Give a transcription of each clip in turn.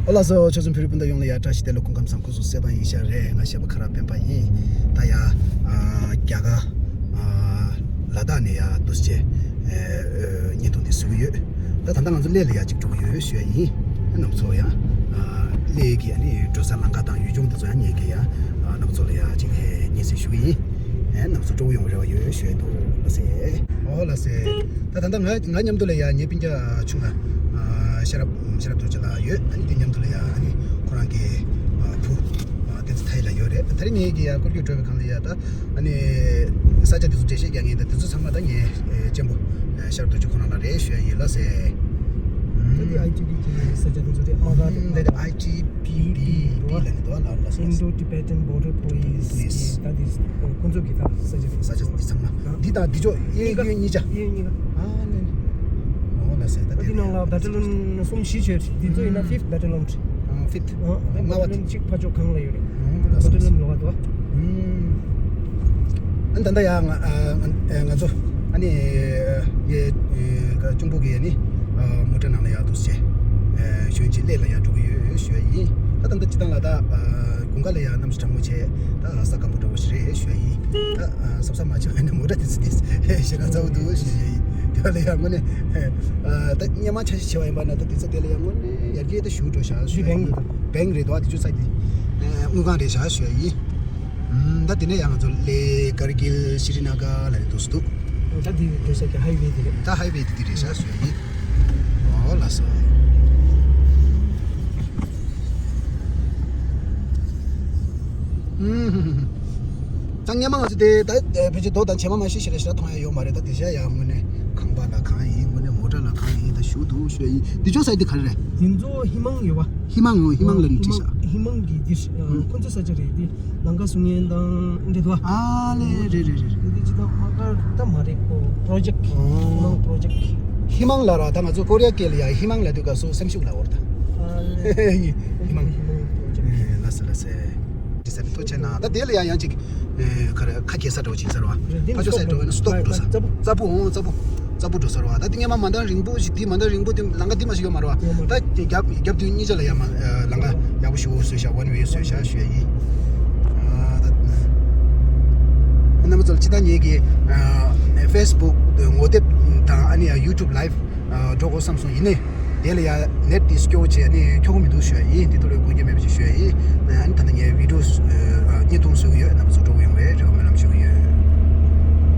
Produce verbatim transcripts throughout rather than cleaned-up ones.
ཨོ་ལགས་སོ། ཆོས་སྲུང་ཕུན་རི་སྤུན་ཟླ་ཡོངས་ལ་ཡ་བཀྲ་ཤིས་བདེ་ལེགས། སྐུ་ཁམས་བཟང་། སྐུ་གཟུགས་གསལ་ཐང་ཡིན་ཤག་རེད། ང་གཞས་པ་ཁ་རག་སྤེན་པ་ཡིན། ད་ཡ་ཨ་རྒྱ་གར་ཨ་ལ་དྭགས་ནས་ཡ་འདུག་སེ་ཨ་བརྙན་ཐུང་འདི་བཟོ་གི་ཡོད། ད་ད་ལྟ་ང་ཚོ་གླེ་ལ་ཡ་ཅིག་འགྲོ་གི་ཡོད་ཞུ་ཡ་ཡིན། རྣམ་པ་ཚོ་ཡ་ཨ་གླེ་གི་ཨ་ནི་འགྲོ་ས་ལམ་ཁ་དང་ཡུལ་ལྗོངས་འདི་ཚོ་ཡ་ངེད་ཀྱི་ཡ་ཨ་རྣམ་པ་ཚོ་ལ་ཡ་ཅིག་སྙན་སེང་ཞུ་གི་ཡིན། ཨ་རྣམ་པ་ཚོ་སྤྲོ་པོ་ཡོང་རེ་བ་ཡོད་ཞུ་ཡ་འདུག་ལགས་སེ། ཨོ་ལགས་སེ། ད་ད་ལྟ་ང་ང་མཉམ་དུ་ལ་ཡ་ངའི་སྤུན་ཀྱག་ཆུང་ང་ཨ་ཤེས་རབ་ཤེས་རབ་རྡོ་རྗེ་ལགས་ཡོད། ཨ་ནི་དེ་མཉམ་དུ་ལ་ཡ་ཨ་ནི་ཁོ་རང་གི་ཨ་བུ་ཨ་བསྟན་འཛིན་མཐའ་ཡས་ལགས་ཡོད་རེད། ད་རིང་ངེད་ཀྱི་ཡ་སྐོར་སྐྱོད་འགྲོ་བའི་སྒང་ལ་ཡ་ད་ཨ་ནི་ས་ཆ་དེ་ཚོ་འགྲེལ་བཤད་རྒྱག་མཁན་ད་དེ་ཚོ་ཚང་མ་ད་ངའི་ཨེ་གཅེན་པོ་ཨེ་ཤེས་རབ་རྡོ་རྗེ་ཁོ་རང་ལགས་རེད་ཞུ་ཡ་ཡིན་ལགས་སེ། ད་དེ་ཨའི་ཊི་བི་གི་ས་ཆ་དེ་ཚོ་རེད། དམག་སྒར་རེད། ད་དེ་ཨའི་ཊི་བི་བི་ལབ་ནས་འདུག་ལགས་ལགས་སེ། Indo Tibetan Border Police Police གི་ད་དེ་ཁོང་ཚོ་གི་ད་ས་ཆ་རེད། ས་ཆ་འདི་ཚང་མ་འདི་དང་འདི་ཕྱོགས་གཡས་གཡོན་གཉིས་ཆ། གཡས་གཡོན་གཉིས་ཀ། ཨ་ནི། ཨོ་ལགས་སེ། ད་ད་དེ་ནང་ལ་བྷ་ཊ་ལོན་གསུམ་བཞི་ཡོད་རེད། འདི་ཚོ་ཡིན་ན་ཕིཕ་བྷ་ཊ་ལོན་རེད། ཨ་ཕིཕ། ཨ་ཕིཕ་ཨ་བྷ་ཊ་ལོན་གཅིག་ཕར་ཕྱོགས་སྒང་ལ་ཡོད་རེད། ཨོ་ལགས་སེ། བྷ་ཊ་ལོན་ལོགས་ཀ་འདུག་ཨ། ཨུམ། ཨ་ད་ལྟ་ཡ་ང་ཨ་ང་ང་ཚོ་ཨ་ནི་ཡེ་ཨེ་གཅུང་པོ་གི་ཨ་ནི་ཨ་མོ་ཊ་ནང་ལ་ཡ་འདུག་སེ་ཨེ་ཞོན་ཅིག་གླེ་ལ་ཡ་འགྲོ་གི་ཡོད་ཞུ་ཡ་ཡིན། ད་ད་ལྟ་སྤྱིར་བཏང་ལ་ད་ཨ་དགུན་ཁ་ལ་ཡ་གནམ་གཤིས་གྲང་མོ་བྱས། ད་ས་སྐམ་པོ་འདྲ་བོ་ཞིག་རེད་ཞུ་ཡ་ཡིན། ད་ཨ་གཟབ་གཟབ་མ་བྱས་པ་ཡིན་ན་མོ་ཊ་དེ་ཚོ་དེ་ཞེ་དྲག་ཚ་པོ་འདུག་ཞུ་ཡ་ཡིན། དེ་ལ་ཡ་དངོས་གནས་ཨ་ད་སྔོན་མ་འཆར་གཞི་བྱས་པ་ཡིན་པ་ན་ད་དེ་ཚོ་དེ་ལ་ཡ་དངོས་གནས་ཡར་རྒྱས་ད་ཞེ་པོ་འགྲོ་ཤག་ཞུ་ཡ་ཡིན། བེང་རེད་དོ། དེ་ཚོ་ས་དེ་དངུལ་ཁང་རེད་ཤག་ཞུ་ཡ་ཡིན། ད་དེ་ནས་ཡང་ང་ཚོ་གླེ་ཀར་གིལ་ཤི་རི་ན་གར་ལ་ནི་འདུག་སེ་འདུག་ད་དེ་འགྲོ་ས་གི་ཧའི་ཝེ་དེ་རེད། ད་ཧའི་ཝེ་དེ་དེ་རེད་ཤག་ཞུ་ཡ་ཡིན། ཨོ་ལགས་སོ། ཨུམ། ད་སྔོན་མ་ང་ཚོ་དེ་ད་ཕལ་ཆེར་རྡོ་དང་བྱེ་མ་མ་ཤི་ཤི་རེ་ཤི་ར་མཐོང་ཡ་ཡོད་མ་རེད། ད་དེ་ཤ་ཡ་དངོས་གནས་ཁང་པ་ལ་གང་ཡིན། དངོས་གནས་མོ་ཊ་ལ་གང་ཡིན། ད་ཞུ་འདུག་ཞུ་ཡ་ཡིན། དེ་ཕྱོགས་ས་དེ་ག་རེ་རེད། དེ་ཚོ་ཧི་མང་ཡོད་པ། ཧི་མང་ངོ་ཧི་མང་ལ་ནི་བྲིས་ཤག་ཧི་མང་གི་འདི་ཨ་ཁོ་ཚོ་ས་ཆ་རེད། འདི་ལམ་ཁ་བཟོ་མཁན་དང་འདི་འདུག་ཨ་ལེ་རེད་རེད་རེད། འདི་ཅི་དང་མ་གར་ད་མ་རེད། ཁོ་པྲོ་ཇེཀ་ཨོ། ཧི་མང་པྲོ་ཇེཀ་ཧི་མང་ལ་ར་ད་ང་ཚོ་ཀོ་རི་ཡ་སྐད་ལ་ཡ་ཧི་མང་ལ་དུས་སྐབས་སུ་སེམས་ཤུགས་ལ་འོར་ད། ཨ་ལེ། ཧི་མང་། ཧི་མང་པྲོ་ཇེཀ་ལ་སེ་ལ་སེ། འདི་ས་ཐོ་ཆེ་ན་ད་དེ་ལ་ཡ་ཡང་ཅིག་ཨེ་ཁ་ར་ཁ་གྱེས་ས་འགྲོ་ཅིག་ས་ར་བ། རེད། འདི་ཕ་ཆོ་ས་འགྲོ་ན་སི་ཊོབ་འགྲོ་ས། རྩ་བུ། རྩ་བུ་འོང་རྩ་བུ། རྩ་བུ་འགྲོ་ས་ར་བ། ད་དེ་སྔོན་མ་མ་འདང་རིང་པོ་ཞིག་དེ་མ་འདང་རིང་པོ་དེ་ལམ་ཁ་དེ་མ་ཞིག་ཡོད་མ་ར་བ། ད་རྒྱབ་རྒྱབ་དུས་གཉིས་ཆ་ལ་ཡ་མ་ལམ་ཁ་ཡག་པོ་ཞིག་འོ་བཟོས་ཤག་ཝན་ཝེ་བཟོས་ཤག་ཞུ་ཡ་ཡིན། ཨ་ད་རྣམ་པ་ཚོ་ལ་ཅི་ད་ངེད་ཀྱི་ཨ་ཕེ་སི་བུག་ངོ་དེབ་དང་ཨ་ནི་ཡ་ཡུ་ཊུབ་ལའིབ་འགྲོ་དགོས་བསམ་སོང་། ཡིན་ནའི་དེ་ལ་ཡ་ནེཊ་དེ་སྐྱོ་བོ་བྱས་ནས་ཁྱོག་པོ་མི་འདུག་ཞུ་ཡ་ཡིན། དེ་ཐོག་ལ་དགོངས་འགལ་མེད་པ་ཞིག་ཞུ་ཡ་ཡིན། ཨ་ནི་ད་ལྟ་ངའི་བི་ཌིའོ་བརྙན་ཐུང་བཟོ་གི་ཡོད། རྣམ་པ་ཚོ་སྤྲོ་པོ་ཡོང་བའི་རེ་བ་སྨོན་ལམ་ཞུ་གི་ཡོད།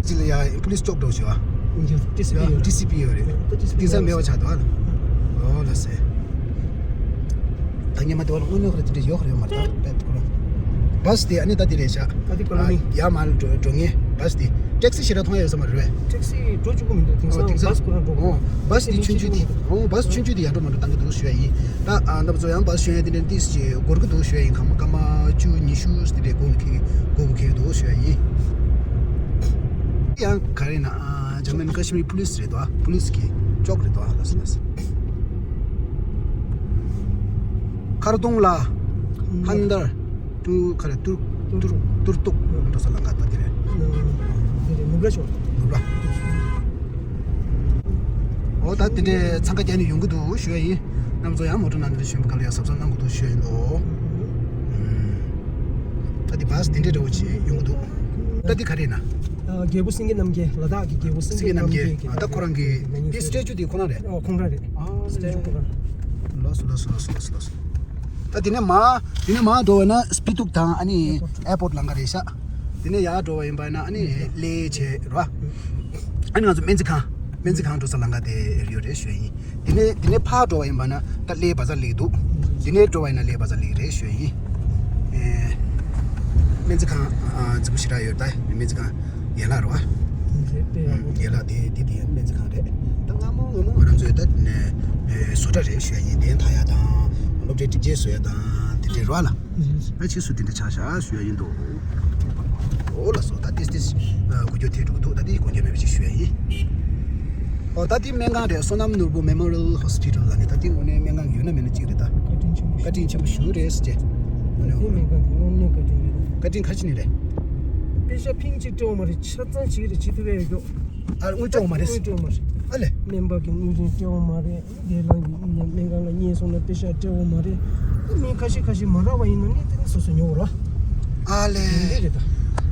ཅི་ལ་ཡ་པུ་ལིས་ཅོབ་འགྲོ་ཞུ་བ། ཊི་སི་པི་ཡོད་རེད། ཊི་སི་པི་ཡོད་རེད། ཊི་སི་པི་དེང་སང་མེད་པ་ཆགས་འདུག་ཨ། ཨོ་ལ་སེ། ད་ངས་མ་དེ་བ་ལ་དངོས་གནས་ཁོ་ར་དེ་འདྲ་ཡོད་ཁོ་ར་ཡོད་མ་རེད། ད་པད་ཁོ་ར། བ་སི་དེ་ཨ་ནི་ད་དེ་རེད་ཤག་ད་དེ་ཁོ་ར་ནི། ཡ་མ་འགྲོ་འགྲོ་ངེས་བ་སི་དེ། ཊེག་སི་ཞེ་དྲག་མཐོང་ཡ་ཡོད་ས་མ་རེད་པས། ཊེག་སི་འགྲོ་བཅུག་གི་མི་འདུག་དེང་སང་ཨོ་དེང་སང་བ་སི་ཁོ་ར་འགྲོ་ཨོ་དགོས། བ་སི་དེ་ཆུང་ཆུང་དེ། ཨོ་བ་སི་ཆུང་ཆུང་དེ་ཡར་འགྲོ་མར་འགྲོ་བཏང་གི་འདུག་ཞུ་ཡ་ཡིན། ད་ཨ་འདབ་ཚོ་ཡང་བ་སི་ཞོན་ཡ་དེ་འདྲ་ཏིས་ཅིག་འགོར་གི་འདུག་ཞུ་ཡ་ཡིན། སྐར་མ་སྐར་མ་བཅུ་ཉི་ཤུ་དེ་འདྲ་འགོར་གི་འགོར་གི་འདུག་ཞུ་ཡ་ཡིན། ཡང་ག་རེ་ན་ཨ་ཇམ་མུ་ཨེན་ཀ་ཤི་མིར་པུ་ལིས་རེད་དོ། པུ་ལིས་ཀྱི་ཅོག་རེད་དོ། ལ་སི་ལ་སི། ཁར་དུང་ལ་ཧན་དར་ཏུ་ཁ་རེ་ཏུར་ཏུར་ཏུར་ཏུག་འགྲོ་ས་ལ་འགག་པ་དེ་རེད། དེ་རེད། ནུབ་ར་ཤོག་ནུབ་ར། ཨོ་ད་དེ་འདྲའི་འཚང་ཁ་རྒྱག་ནས་ཡོང་གི་འདུག་ཞུ་ཡ་ཡིན། རྣམ་ཚོ་ཡང་མོ་ཊ་ནང་འདྲ་ཞོན་པ་ག་ལ་ཡ་གཟབ་གཟབ་གནང་དགོས་འདུག་ཞུ་ཡ་ཡིན་ནོ། ད་དེ་བ་སི་དེ་འདྲའི་འདྲ་བོ་ཅིག་ཡོང་གི་འདུག་ད་དེ་ག་རེ་ཡིན་ན། ཨ་རྒྱལ་པོ་སེང་གེ་རྣམ་རྒྱལ། ལ་དྭགས་ཀྱི་རྒྱལ་པོ་སེང་གེ་རྣམ་རྒྱལ་གྱི་ཨ་ད་ཁོ་རང་གི་མ་ཉེས་དེ་སི་ཊེ་ཅུ་དེ་ཁོ་རང་རེད། ཨོ་ཁོང་རང་རེད། ཨ་སི་ཊེ་ཅུ་ཁོ་རང་། ལགས་སོ་ལགས་སོ་ལགས་སོ་ལགས་སོ་ལགས་སོ། ད་དེ་ནས་མ་དེ་ནས་མ་འགྲོ་བ་ན་སྤི་ཏུག་དང་ཨ་ནི་ཨེར་པོར་ཊི་ལམ་ཁ་རེད་ཤག་དེ་ནས་ཡར་འགྲོ་བ་ཡིན་པ་ན་ཨ་ནི་གླེ་བྱས་ར། ཨ་ནི་ང་ཚོ་སྨན་རྩིས་ཁང་སྨན་རྩིས་ཁང་འགྲོ་ས་ལམ་ཁ་དེ་ཡོད་རེད་ཞུ་ཡ་ཡིན། དེ་ནས་དེ་ནས་ཕར་འགྲོ་བ་ཡིན་པ་ན་ད་གླེ་བ་ཛར་སླེབས་འདུག་དེ་ནས་འགྲོ་བ་ཡིན་ན་གླེ་བ་ཛར་སླེབས་རེད་ཞུ་ཡ་ཡིན། ཨེ། སྨན་རྩིས་ཁང་ཨ་རྫིག་པོ་ཞེ་དྲག་ཡོད་ད། སྨན་རྩིས་ཁང་ཡན་ལག་རེད་བ། རེད་པས། ཡན་ལག་དེ་དེ་དེ་སྨན་རྩིས་ཁང་རེད། ད་སྔ་མོ་སྔ་མོ་ང་རང་ཚོའི་ད་ནས་ཨེ་བཟོ་གྲྭ་རེད་ཞུ་ཡ་ཡིན། གདན་ཐ་ཡ་དང་སློབ་གྲྭའི་སྒྲིག་ཆས་བཟོ་ཡ་དང་དེ་འདྲའི་རེད་བ་ལ། ད་ཕྱིས་སུ་དེ་འདྲ་ཆགས་ཤག་ཞུ་ཡ་ཡིན་འདུག་ཨོ་ལགས་སོ། ད་ཏིས་ཏིས་ཨ་འགུལ་སྐྱོད་ཐེབས་འགྲོ་གི་འདུག་ད་དེ་དགོངས་འགལ་མེད་པ་ཞིག་ཞུ་ཡ་ཡིན། ཨོ་ད་དེ་སྨན་ཁང་རེད། བསོད་ནམས་ནོར་བུ་མེ་མོ་རི་ཡལ་ཧོ་སི་པི་ཊལ་ལ་ནི་ད་དེ་དངོས་གནས་སྨན་ཁང་ཡོད་ན་མེད་ན་གཅིག་རེད་ད། བཀའ་དྲིན་ཆེན་པོ་བཀའ་དྲིན་ཆེན་པོ་ཞུ་རེད་ཟེར་གྱི། དངོས་གནས་དངོས་གནས་བཀའ་དྲིན་ཡོད། བཀའ་དྲིན་ག་ཅི་ནས་རེད། པེ་ཤ་ཕིང་གཅིག་སྤྲད་འོང་མ་རེད། ཆ་ཚང་བྱེད་ཀྱི་རེད། བྱེད་ཐུབ་ཡ་ཡོད་རྒྱུ། ཨ་དངུལ་སྤྲད་འོང་མ་རེད། དངུལ་སྤྲད་འོང་མ་རེད། ཨ་ལས། སྨན་པ་གི་དངུལ་རིན་སྤྲད་འོང་མ་རེད། དེ་ལ་ཡིན་ཡང་སྨན་ཁང་ལ་རྙེད་སོང་ན་པེ་ཤག་སྤྲད་འོང་མ་རེད། ཨ་མི་ཁ་ཤས་ཁ་ཤས་མ་རག་པ་ཡིན་ན་ནི་དེ་ནི་སོ་སོ་ཉོ་རོགས། ཨ་ལས། འདི་རེད་ད།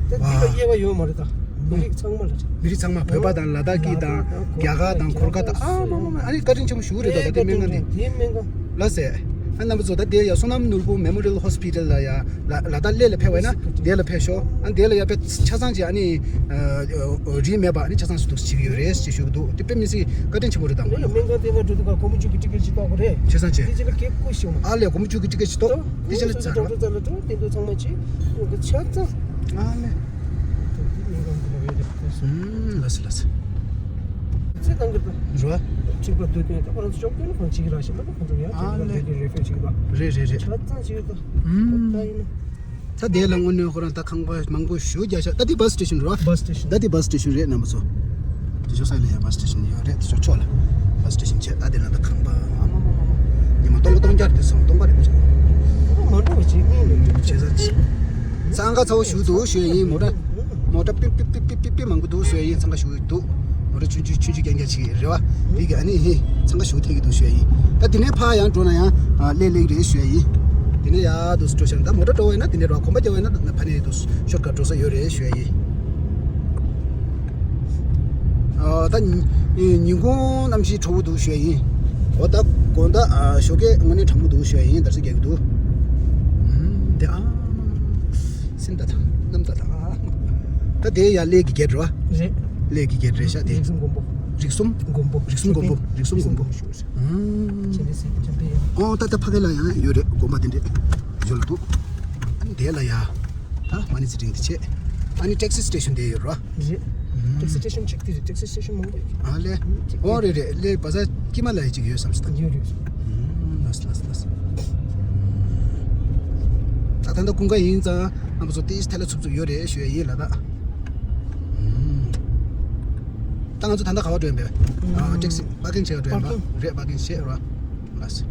དེ་འདི་ལ་དབྱེ་བ་ཡོད་མ་རེད་ད། མི་རིགས་ཚང་མ་ལ་རེད། མི་རིགས་ཚང་མ། བོད་པ་དང་ལ་དྭགས་ཀྱི་དང་། རྒྱ་གར་དང་གོལ་ཀ་ཏ། ཨ་མ་མ་མ། ཨ་ནི་བཀའ་དྲིན་ཆེན་པོ་ཞུ་རེད་ད། ད་དེ་སྨན་ཁང་དེ། དེ་སྨན་ཁང་། ལགས་སེ། ཨ་རྣམ་པ་ཚོ། ད་དེ་ཡ་བསོད་ནམས་ནོར་བུ་མེ་མོ་རི་ཡལ་ཧོ་སི་པི་ཊལ་ལ་ཡ། ལ་ལ་དྭགས་གླེ་ལ་ཕེབས་པ་ཡིན་ན་དེ་ལ་ཕེབས་ཤོག་ཨ་དེ་ལ་ཡ་དཔེ་ཆ་ཚང་ཅིག་ཨ་ནི་ཨ་རིན་མེད་པ་ཨ་ནི་ཆ་ཚང་ཞིག་འདུག་ཅིག་ཡོད་རེད་ཅེས་ཞུ་གི་འདུག་དེ་དཔེ་མི་སྲིད་བཀའ་དྲིན་ཆེན་པོ་རེད་དང་། ལས་ལ་སྨན་ཁང་དེ་ང་འགྲོ་དུས་ཀ་སྒོར་མོ་བཅུ་གི་ཊི་ཀེ་ཊི་ཅིག་གཏོང་དགོས་རེད། ཆ་ཚང་ཅིག་དེ་རྗེས་ལ་ཀེབ་བསྐུར་ཤོག་མ། ཨ་ལས། སྒོར་མོ་བཅུ་གི་ཊི་ཀེ་ཊི་ཅིག་གཏོང་། དེ་ཚོ་ཚང་མ་ཅིག་ཆ་ཚང་། ཨ་ལས། ཨུམ། ལགས་སེ་ལགས་སེ། ཚེ་གང་གི་དང་། རོ། ཁྲིག་པ་དུས་སྟོན་ད་ཁོ་རང་ཚོ་ཅོག་སྟོན་ཁོང་ཅིག་ར་ཞིག་མ་ད་ཁོང་ཚོ་ཡང་ཨ་ཅིག་ར་ལས། དུས་སྟོན་རེ་ཕེ་ཅིག་ར། རེད་རེད་རེད། ཆ་ཚང་ཅིག་ར། ཨུམ། ད་ཡིན་ན། ད་དེ་ལ་དངོས་གནས་ཁོ་རང་ད་ཁང་པ་མང་པོ་ཞུ་རྒྱག་ཤག་ད་དེ་བ་སི་སི་ཊེ་ཤན་རོ། བ་སི་སི་ཊེ་ཤན། ད་དེ་བ་སི་སི་ཊེ་ཤན་རེད་རྣམ་པ་ཚོ། དེ་ཕྱོགས་ས་ལ་ཡང་བ་སི་སི་ཊེ་ཤན་ཡོད་རེད། དེ་ཕྱོགས་ཕྱོགས་ལ་བ་སི་སི་ཊེ་ཤན་བྱས། ད་དེ་ན་ད་ཁང་པ་ཨ་མ་མ་མ་མ། ཉི་མ་སྟོང་པ་སྟོང་བརྒྱ་རེད། སོང་སྟོང་པ་རེད་མ་བྱུང་། མ་འགྲོ་བ་ཅིག་མིན་ནས་བྱས་ས་ཅིག་འཚང་ཁ་ཚ་བོ་ཞུ་འདུག་ཞུ་ཡ་ཡིན། མོ་ཊ་མོ་ཊ་པི་པི་པི་པི་པི་མང་པོ་འདུག་ཞུ་ཡ་ཡིན། འཚང་ཁ་ཞུ་འདུག་མོ་ཊ་ཆུང་ཆུང་ཆུང་ཆུང་རྐྱང་རྐྱང་ཅིག་རེད་བ། འདི་ག་ཨ་ནི་ཧི་འཚང་ཁ་ཞུ་ཐེག་གི་འདུག་ཞུ་ཡ་ཡིན། ད་དེ་ནས་ཕར་ཡང་འགྲོ་ན་ཡང་ཨ་ལས་ལེགས་རེད་ཞུ་ཡ་ཡིན། དེ་ནས་ཡར་འདུག་འགྲོ་ཤག་ད་མོ་ཊ་འགྲོ་བ་ཡིན་ན། དེ་ནས་རོ་གོམ་པ་རྒྱག་པ་ཡིན་ན་ཕ་ནས་འདུག་ཤོར་ཀ་འགྲོ་ས་ཡོད་རེད་ཞུ་ཡ་ཡིན། ཨ་ད་ཉིན་གུང་གནམ་གཤིས་དྲོ་པོ་འདུག་ཞུ་ཡ་ཡིན། འོ་ད་དགོང་དག་ཨ་ཞོགས་ཀས་དངོས་གནས་གྲང་མོ་འདུག་ཞུ་ཡ་ཡིན། འདར་སིག་རྒྱག་གི་འདུག་ཨུམ། དེ་ཨ་སིན་ད་ད་གནམ་ད་ད། ད་དེ་ཡ་གླེ་གི་གེ་ཊི་རེད་བ། རེད། གླེ་གི་གེ་ཊི་རེད་ཤག་དེ། རིགས་གསུམ་མགོན་པོ། རིགས་གསུམ་མགོན་པོ། རིགས་གསུམ་མགོན་པོ། རིགས་གསུམ་མགོན་པོ། ཨུམ། ཨོ་ད་ད་ཕ་གི་ལ་ཡང་ཡོད་རེད། དགོན་པ་དེ་འདྲས་ཡོད་ལ་འདུག་ཨ་ནི་དེ་ལ་ཡ་ད་མ་ནི་ཙི་ཏྲིང་དེ་བྱས། ཨ་ནི་ཊེག་སི་སི་ཊེ་ཤན་དེ་ཡོད་ར། རེད། ཨུམ། ཊེག་སི་སི་ཊེ་ཤན་གཅིག་དེ་རེད། ཊེག་སི་སི་ཊེ་ཤན་མང་པོ་ཡོད། ཨ་ལས། ཨོ་རེད་རེད། ལས་བ་ཟ་ཀི་མ་ལ་ཡ་གཅིག་ཡོད་བསམ་སོང་། ཡོད་རེད། ཨུམ། ལགས་ལགས་ལགས། ད་ད་ལྟ་ཀུན་དགའ་ཡིན་ཙང་རྣམ་པ་ཚོ་ཏིས་ཐལ་ལ་ཚུབ་ཚུབ་ཡོད་རེད་ཞུ་ཡ་ཡིན་ལ་ད། ཨུམ། ད་ང་ཚོ་ད་ལྟ་ག་བ་འགྲོ་ཡིན་པས། ཨ་ཊེག་སི་པར་ཀིང་བྱེད་ག་འགྲོ་ཡིན་པ། པར་ཀིང་། རེད། པར་ཀིང་བྱེད་རོགས། ལགས་སོ།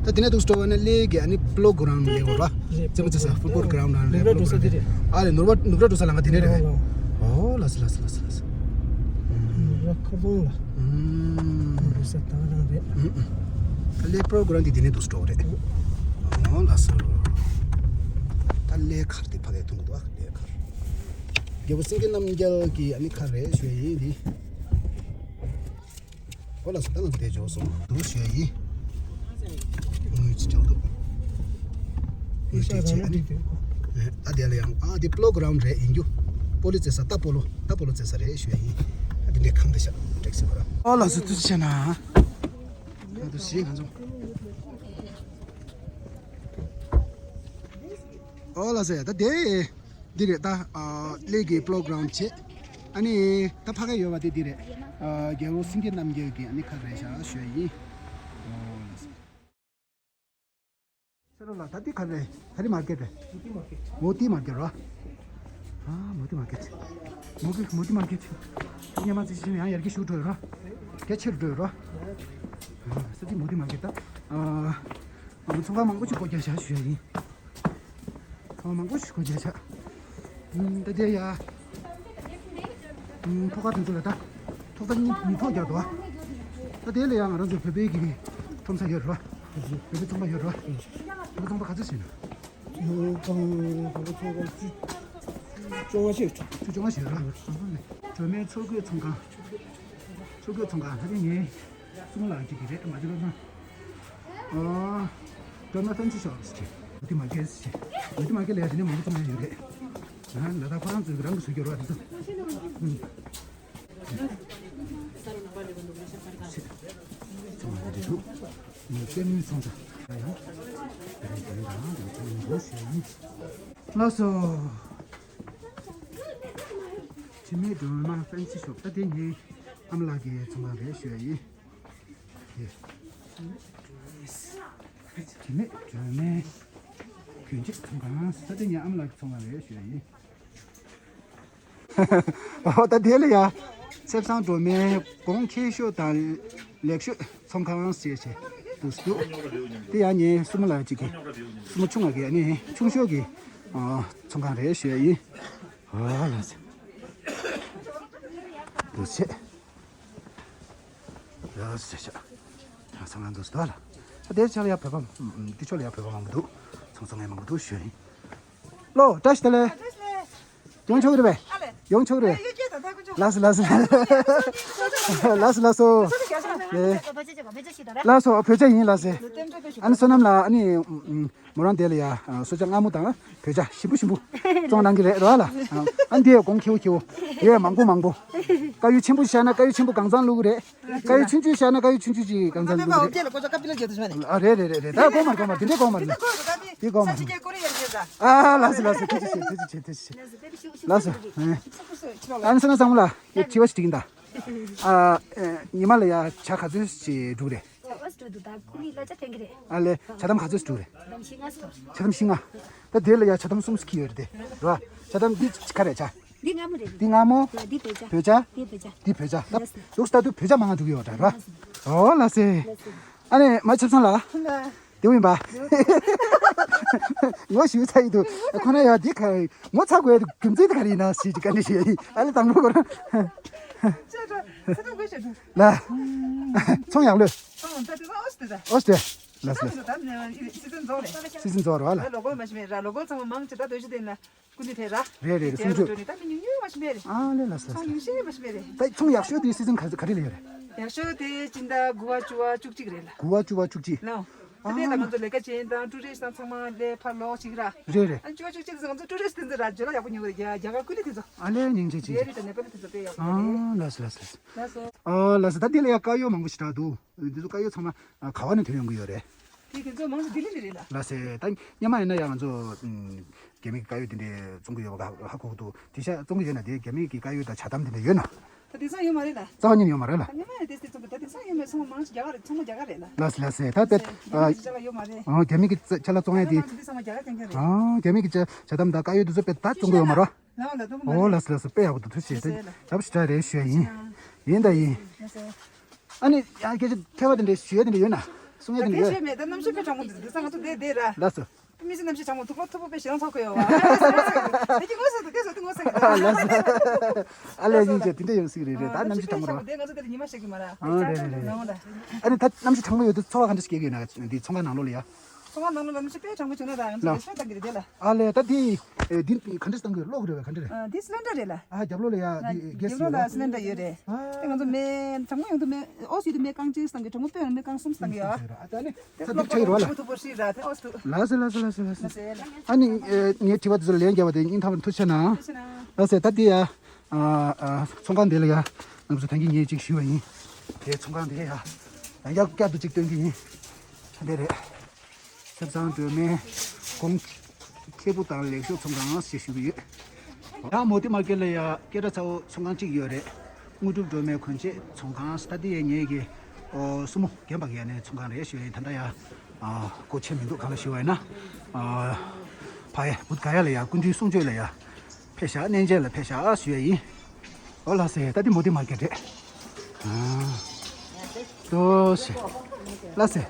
ད་དེ་ནས་འདུག་སྤྲོ་བ་ན་གླེ་གི་ཨ་ནི་པོ་ལོ་གྷ་རའུན་ཌི་ལེགས་ར། རེད། རྩེད་མོ་རྩེ་ས་ཕུཊ་བོལ་གྷ་རའུན་ཌི་ལ་རེད། ནུབ་ར་འགྲོ་ས་དེ་རེད། ཨ་ལས། ནུབ་ར་ནུབ་ར་འགྲོ་ས་ལ་ང་དེ་ནས་རེད། ཨོ་ལགས་སོ་ལགས་སོ་ལགས་སོ་ལགས་སོ། ནུབ་ར་ཁ་སྟོང་ལ། ཨུམ། འགྲོ་ས་ད་རང་རེད། ཨུམ་ཨུམ། ད་གླེ་པོ་ལོ་གྷ་རའུན་ཌི་དེ་ནས་འདུག་སྤྲོ་བ་རེད། ཨོ་ལགས་སོ། ད་གླེ་མཁར་དེ་ཕ་གིར་མཐོང་གི་འདུག་ཨ། གླེ་མཁར། རྒྱལ་པོ་སེང་གེ་རྣམ་རྒྱལ་གྱི་ཨ་ནི་མཁར་རེད་ཞུ་ཡ་ཡིན་འདི། ཨོ་ལགས་སོ། ད་ང་ཚོ་དེ་འབྱོར་སོང་འདུག་ཞུ་ཡ་ཡིན། དངུལ་ཅིག་འབྱོར་འདུག་དངུལ་ཅིག་བྱས་ཨ་ནི། ཨ་དེ་ལ་ཡང་ཨ་དེ་པོ་ལོ་གྷ་རའུན་ཌི་རེད་ཡིན་རྒྱུ། པོ་ལོ་རྩེ་ས། ད་པོ་ལོ། ད་པོ་ལོ་རྩེ་ས་རེད་ཞུ་ཡ་ཡིན། ཨ་དེ་འདྲའི་ཁང་དེ་ཤག་ཊེག་སི་བ་ར། ཨོ་ལགས་སོ། ཐུགས་རྗེ་ཆེ་གནང་། ད་དུ་ཞིག་ང་ཚོ། ཨོ་ལགས་སོ། ད་དེ། འདི་རེད་ད། ཨ་གླེ་གི་པོ་ལོ་གྷ་རའུན་ཌི་བྱས། ཨ་ནི་ད་ཕ་ག་ཡོད་པ་དེ་འདི་རེད། ཨ་རྒྱལ་པོ་སེང་གེ་རྣམ་རྒྱལ་གྱི་ཨ་ནི་མཁར་རེད་ཤག་ཞུ་ཡ་ཡིན། ཨོ་ལགས་སོ། ཤ་རོ་ལ་ད་འདི་ག་རེ་རེད། ག་རེ་མར་ཀེཊ་རེད། མོ་ཏི་མར་ཀེཊ་རོ། ཨ་མོ་ཏི་མར་ཀེཊ། མོ་ཏི་མར་ཀེཊ། མོ་ཏི་མོ་ཏི་མར་ཀེཊ། ཉི་མ་ཙི་ཤི་ཡང་ཡར་གི་ཤུགས་འགྲོ་ཡོད་རོ། སྐད་ཆེར་འགྲོ་ཡོད་རོ། ཨ་ས་ཅི་མོ་ཏི་མར་ཀེཊ་ད། ཨ་ཨ་ཚོང་ཁང་མང་པོ་ཅིག་སྒོ་རྒྱག་བཞག་ཞུ་ཡ་ཡིན། ཨ་མང་པོ་ཞིག་གོ་རྒྱ་ཆག་ཨུམ། ད་དེ་ཡ། ཨུམ། ཐོག་ཁ་དེ་ཚོ་ལ་ད། ཐོག་ས་གཉིས་གཉིས་ཐོག་རྒྱག་འདུག་ད་དེ་ལ་ཡ་ང་རང་ཚོ་བོད་པའི་གི་ཁྲོམ་ས་ཡོད་རེད་བ། བོད་པའི་ཚོང་པ་ཡོད་རེད་བ། བོད་པའི་ཚོང་པ་ག་ཚོད་ཟིན་ན། ཚོང་པ་ཚོང་པ་བཅུ་བཅོ་ལྔ་ཞིག་བཅུ་བཅོ་ལྔ་ཞིག་ཡོད་རེད་བ། སྒྲོལ་མའི་མཚོ་རྒོད་ཚོང་ཁང་། མཚོ་རྒོད་ཚོང་ཁང་ད་དེ་ངའི་སྲུང་མ་ལགས་གཅིག་གི་རེད། མ་གཅིག་ལ་ན། ཨོ། སྒྲོལ་མ་ཕན་ཚུན་ཤོག་ཟེར། མོ་ཏི་མར་ཀེཊ་ཟེར། མོ་ཏི་མར་ཀེཊ་ལ་ཡ་དེ་ནས་མང་པོ་ཙམ་ཡོད་རེད། ཨ་ལ་དྭགས་ཁོ་རང་ཚོའི་རང་གི་བཟོ་རྒྱུ་རེད་བ་དེ་ཚོ། ཨུམ། ཚང་མ་དེ་འདྲ་འདུག་ཨུམ། གཏེར་དངུལ་ཚོང་ས་ཡ་ཡང་། དེ་རིང་དེ་རིང་རང་དེ་ཚོང་འདུག་ཞུ་ཡ་ཡིན། ལགས་སོ། འཆི་མེད་སྒྲོལ་མ་ཕན་ཚུན་ཤོག་ད་དེ་ངའི་ཨ་མ་ལགས་ཀྱི་ཚོང་ཁང་རེད་ཞུ་ཡ་ཡིན། དེ་ནས་སྒྲོལ་མའི་གྱོན་ཆས་ཚོང་ཁང་ས་དེ་ཉིད་ཨ་མ་ལགས་ཀྱི་ཚོང་ཁང་རེད་ཞུ་ཡ་ཡིན། ཨོ་ད་དེ་ལ་ཡ། ཚེ་བཟང་སྒྲོལ་མའི་གོང་ཁེ་ཤོས་དང་ལེགས་ཤོས་ཚོང་ཁང་ཟེར་བྱས་འདུག་འདུག་དེ་ཡང་ངའི་སྲུ་མོ་ལགས་གཅིག་གི། སྲུ་མོ་ཆུང་བ་གི་ཨ་ནི་ཆུང་ཤོས་ཀྱི། ཨ་ཚོང་ཁང་རེད་ཞུ་ཡ་ཡིན། ཨ་ལ་ཟེར། འདུག་བྱེད། ཡོད་ཟེར་ཤག་ཚང་ང་འདུག་སྟོ་ལ། ཨ་དེར་ཆ་ལ་ཡ་བོད་པ་ཏི་ཆོ་ལ་ཡ་བོད་པ་མང་པོ་འདུག་ཚོང་ཚོང་ངས་མང་པོ་འདུག་ཞུ་ཡིན། ལོ་བཀྲ་ཤིས་བདེ་ལེགས། ཡོང་ཆོག་རེད་པས། ཡོང་ཆོག་རེད། ལགས་སོ་ལགས་སོ། ལགས་སོ་ལགས་སོ། ལགས་སོ། ཨ་བོད་ཇ་ཡིན་ལགས་སེ། ཨ་ནི་བསོད་ནམས་ལགས། ཨ་ནི་མོ་རང་དེ་ལ་ཡ་སོ་ཇ་མངར་མོ་དང་བོད་ཇ་ཞིམ་པོ་ཞིམ་པོ་བཙོང་གནང་གི་རེད་རོ་ལ། ཨ་ནི་དེ་ཡ་གོང་ཁེ་བོ་ཁེ་བོ་ཡོད་མང་པོ་མང་པོ། དཀར་ཡོལ་ཆེན་པོ་བཞག་ན་དཀར་ཡོལ་ཆེན་པོ་གང་ཚང་བླུགས་རེད། དཀར་ཡོལ་ཆུང་ཆུང་བཞག་ན་དཀར་ཡོལ་ཆུང་ཆུང་ཅིག་གང་ཚང་བླུགས་རེད། ཨ་རེད་རེད་རེད་རེད། ད་གོང་མ་རེད་གོང་མ་རེད། དེ་འདྲའི་གོང་མ་རེད། དེ་གོང་མ་རེད། ཨ་ལགས་སེ་ལགས་སེ། ཐུགས་རྗེ་ཆེ་ཐུགས་རྗེ་ཆེ་ཐུགས་རྗེ་ཆེ། ལགས་སོ། ཨ་ནི་བསོད་ནམས་བཟང་མོ་ལགས། ཡ་དྲི་བ་ཞིག་དྲིས་ཀྱིན་གདའ། ཨ་ཉི་མ་ལ་ཡ་ཇ་ག་ཚོད་ཅིག་སྒྲུག་རེད། ཨ་ལེ་ཇ་དམ་ག་ཚོད་སྒྲུག་རེད། ཇ་དམ་བཞི་ལྔ། ད་དེ་ལ་ཡ་ཇ་དམ་གསུམ་ཅིག་ཡོད་རེད་དེ་རོ། ཇ་དམ་འདི་ག་རེད་ཇ། འདི་མངར་མོ་རེད། འདི་མངར་མོ། ཡ་འདི་བོད་ཇ། བོད་ཇ། འདི་བོད་ཇ། འདི་བོད་ཇ། ད་ལགས་སེ། ལུགས་ལྟར་དུ་བོད་ཇ་མང་ང་འགྲོ་གི་ཡོད་འདྲ་ར། ལགས་སེ། ཨོ་ལགས་སེ། ལགས་སེ། ཨ་ནི་མ་ཆབ་ཚང་ལ། ལགས། དེ་ཡིན་པ། ངོ་ཞུ་ཚ་ཡི་འདུག་ཁོ་ན་ཡ་འདི་ག་ངོ་ཚ་དགོས་རྒྱུ་མཚན་དེ་ག་རེ་ཡིན་ན་ཞེས་ཀྱི་བཀའ་འདྲི་ཞུ་ཡ་ཡིན། ཨ་ལེ་དང་པོ་ཁོ་རང་། ལ། ཚོང་ཡག་ལོས། ཨོ་སྟེ། ལགས་སེ། སི་ཛིན་རྫོགས་རེད་བ་ལ། སི་ཛིན་རྫོགས་རེད་བ་ལ། ལོ་གོ་མ་ཤི་མེད་ར། ལོ་གོ་ཚང་མ་མང་ཆེ་ད་སྡོད་ཤི་དེ་ན། ཀུན་ཏུ་ཕེབས་ར། རེད་རེད་རེད། སུམ་ཅུ། ད་མི་ཉུང་ཉུང་མ་ཤི་མེད་རེད། ཨ་ལེ་ལགས་སོ། ཚོང་ཉུང་ཤི་མ་ཤི་མེད་རེད། ད་ཚོང་ཡག་ཤོས་དེ་སི་ཛིན་ག་ག་རེ་ལ་ཡོད་རེད། ཡག་ཤོས་དེ་སྤྱི་ཟླ་དགུ་པ་བཅུ་པ་བཅུ་གཅིག་རེད་ལ། དགུ་པ་བཅུ་པ་བཅུ་གཅིག་ལོ། ད་དེ་ལ་ང་ཚོ་ལས་ཀ་བྱེད་མཁན་དང་ཀྲུ་རིས་དང་ཚང་མ་ལས་ཕར་ལོག་ཅིག་ར། རེད་རེད། ཨ་བཅུ་པ་བཅུ་གཅིག་དེ་ང་ཚོ་ཀྲུ་རིས་དེ་ཚོ་ར་བརྗོད་ལ་ཡག་པོ་ཉོ་གི་རེད། རྒྱ་རྒྱ་གར་ཀུ་ལི་དེ་ཚོ། ཨ་ལེ་སྙིང་རྗེ་ཆེ། རེད་རེད། ད་ནེ་པ་ལི་དེ་ཚོ་དཔེ་ཡག་པོ་ཉོ་གི་རེད། ལགས་སོ་ལགས་སོ། ལགས་སོ། ལགས་སོ། ཨ་ལགས་སོ། ད་དེ་ལ་ཡ་དཀར་ཡོལ་མང་པོ་ཞིག་རག་འདུག་འདི་ཚོ་དཀར་ཡོལ་ཚང་མ་ཨ་ག་བ་ནས་ཐོན་ཡོང་གི་ཡོད་རེད། དེ་དེ་ཚོ་མང་ཆེ་ལྡི་ལི་ལ་རེད་ལ། ལགས་སེ། ད་སྔོན་མ་ཡིན་ན་ཡང་ང་ཚོ་ཨམ་རྒྱ་མི་གི་དཀར་ཡོལ་དེ་འདྲས་བཙོང་གི་ཡོད་པ་ཧ་ཧ་གོ་གི་འདུག་དེ་ཤ་བཙོང་གི་ཡོད་ན་དེ་རྒྱ་མི་གི་དཀར་ཡོལ་དང་ཇ་དམ་དེ་འདྲ་ཡོད་ན། ད་དེང་སང་ཡོད་མ་རེད་ལ། རྩ་བ་ཉིད་ནས་ཡོད་མ་རེད་ལ། ད་སྔོན་མ་ཡང་དེ་དེ་བཙོང་གི། ད་དེང་སང་ཡོད་མེད་ཚང་མ་མང་ཆེ་རྒྱ་གར་རེད། ཚང་མ་རྒྱ་གར་རེད་ལ། ལགས་སེ་ལགས་སེ། ད་དཔེ་ལགས་སེ། རྒྱ་མི་གི་ཅ་ལག་ལ་བཙོང་ཡ་དེ། ཨ་རྒྱ་མི་གི་ཅ་ཅ་ལག་བཙོང་ཡ་དེ། ད་དེང་སང་མ་རྒྱ་གར་བཙོང་གི་རེད། ཨ་རྒྱ་མི་གི་ཅ་ཇ་དམ་དང་དཀར་ཡོལ་དེ་ཚོ་དཔེ་ད་བཙོང་གི་ཡོད་མ་རེད། ལགས་ལ་དུང་མ་ཨོ་རེད། ལགས་སེ་ལགས་སེ། དཔེ་ཡག་པོ་འདུག་ཐུགས་རྗེ་ཆེ། ལགས་སེ་ལགས། ཡག་པོ་ཞེ་དྲག་རེད་ཞུ་ཡ་ཡིན། ལགས་སེ། ཡིན་ད་ཡིན། ལགས་སེ། ཨ་ནི་ཡང་སྐད་ཆ་ཐོས་པ་དེ་འདྲའི་ཞུ་ཡ་དེ་འདྲ་ཡོད་ན། གསུང་ཡ་དེ་འདྲ་ད་ཡོད། ཞུས་མེད། ད་གནམ་གཤིས་དཔེ་གྲང་མོ་འདུག་དེང་སང་ང་ཚོ་བསྡད་བསྡད་ར། ལགས་སོ། མི་ཚེ་གནམ་གཤིས་གྲང་མོ་འདུག་ལོ་མཐུག་པོ་དཔེ་ཞེ་སྡང་ཚོར་གི་ཡོད་བ། དེ་གི་ངོ་སོ་དེ་སོ་དེ་ངོ་སོ་གི་ལགས་སོ། ཨ་ལས་ཡིན་ཅེ་དེ་འདྲ་ཡོང་སྲིད་ཀྱི་རེད་རེད། ད་གནམ་གཤིས་གྲང་མོ་རེད་བ། དེ་ང་ཚོ་དེ་ལ་ཉི་མ་ཤར་གི་མ་ར། ཨ་རེད་རེད་རེད། ནང་ལ། ཨ་ནི་ད་གནམ་གཤིས་གྲང་མོ་ཡོད་དུས་ཚོར་བ་ག་འདྲ་ཞིག་སྐྱེ་གི་ཡོད་ན། འདི་ཚོང་ཁང་ནང་ལོགས་ལ་ཡ། ཚོང་ཁང་ནང་ལོགས་ལ་གནམ་གཤིས་དཔེ་གྲང་མོ་བྱུང་ན་ད་ང་ཚོ་ལགས། ལེགས་ཤོམ་བཏང་གི་རེད་དེ་ལ། ཨ་ལས་ད་འདི་ཨེ་འདི་ག་འདྲ་བཏང་གི་ཡོད། གློག་རེད་བ་ག་འདྲ་རེད། ཨ་འདི་སི་ལིན་ཌར་རེད་ལ། ཨ་རྒྱབ་ལོགས་ལ་ཡ་ང་འདི་གེ་སི་རྒྱབ་ལོགས་ཡོད་ལ་ར། སི་ལིན་ཌར་ཡོད་རེད། ཨ་དེ་ང་ཚོ་མེ་གྲང་མོ་ཡོང་དུས་མེ་ཨོ་སི་ཡོད་དུས་མེ་རྐང་གཅིག་བཏང་གི། གྲང་མོ་དཔེ་ཡོང་དུས་མེ་རྐང་གསུམ་བཏང་གི་ཡོད། ཨ་ད་ནི་ད་འདི་ཆ་ཡོད་ར་ལ། ཐུག་པོ་ཧྲི་ར་དེ་ཨོ་སི་ཐུག་ལགས་སེ་ལགས་སེ་ལགས་སེ་ལགས་སེ། ཨ་ནི་ཨེ་ངའི་དྲི་བ་དེ་ཚོ་ལན་རྒྱབ་པ་དེ་སྙིང་ཐག་པ་ནས་ཐུགས་རྗེ་གནང་། ཐུགས་རྗེ་གནང་། ལགས་སེ། ད་འདི་ཡ། ཨ་ཨ་ཚོང་ཁང་འདི་ལ་ཡ་ང་ཚོ་ཐང་གི་ངས་ཅིག་ཞུས་པ་ཡིན། དེ་ཚོང་ཁང་འདི་ཡ་ཡང་བསྐྱར་བསྐྱར་དུ་ཅིག་སྟོན་གི་ཡིན། ད་འདི་རེད། ཆབ་ཚང་སྒྲོལ་མའི་གོང་ཁེ་པོ་དང་ལེགས་ཤོམ་ཚོང་ཁང་ཞེས་ཞུ་གི་ཡོད། ཡང་མོ་ཏི་མར་ཀེཊ་ལ་ཡ་སྐད་གྲགས་ཚ་བོ་ཚོང་ཁང་གཅིག་ཡོད་རེད། དངོས་གྲུབ་སྒྲོལ་མའི་གོན་ཆས་ཚོང་ཁང་། ད་འདི་ཡ་ངེད་ཀྱི་ཨོ་སྲུ་མོ་རྒན་པ་གི་ཡ་ནས་ཚོང་ཁང་རེད་ཞུ་ཡ་ཡིན། ད་ལྟ་ཡ་ཨ་སྒོ་ཕྱེ་མི་འདུག་གང་ལ་ཞུ་བ་ཡིན་ན། ཨ་ཕ་ཡ་བུད་ག་ཡ་ལ་ཡ་སྐུ་མདུན་གསུང་ཆོས་ལ་ཡ། ཕེབས་ཤག་གནས་མཇལ་ལ་ཕེབས་ཤག་ཞུ་ཡ་ཡིན། ཨོ་ལགས་སེ། ད་འདི་མོ་ཏི་མར་ཀེཊ་རེད། ཨ་ཏོ་ཞེ། ལགས་སེ།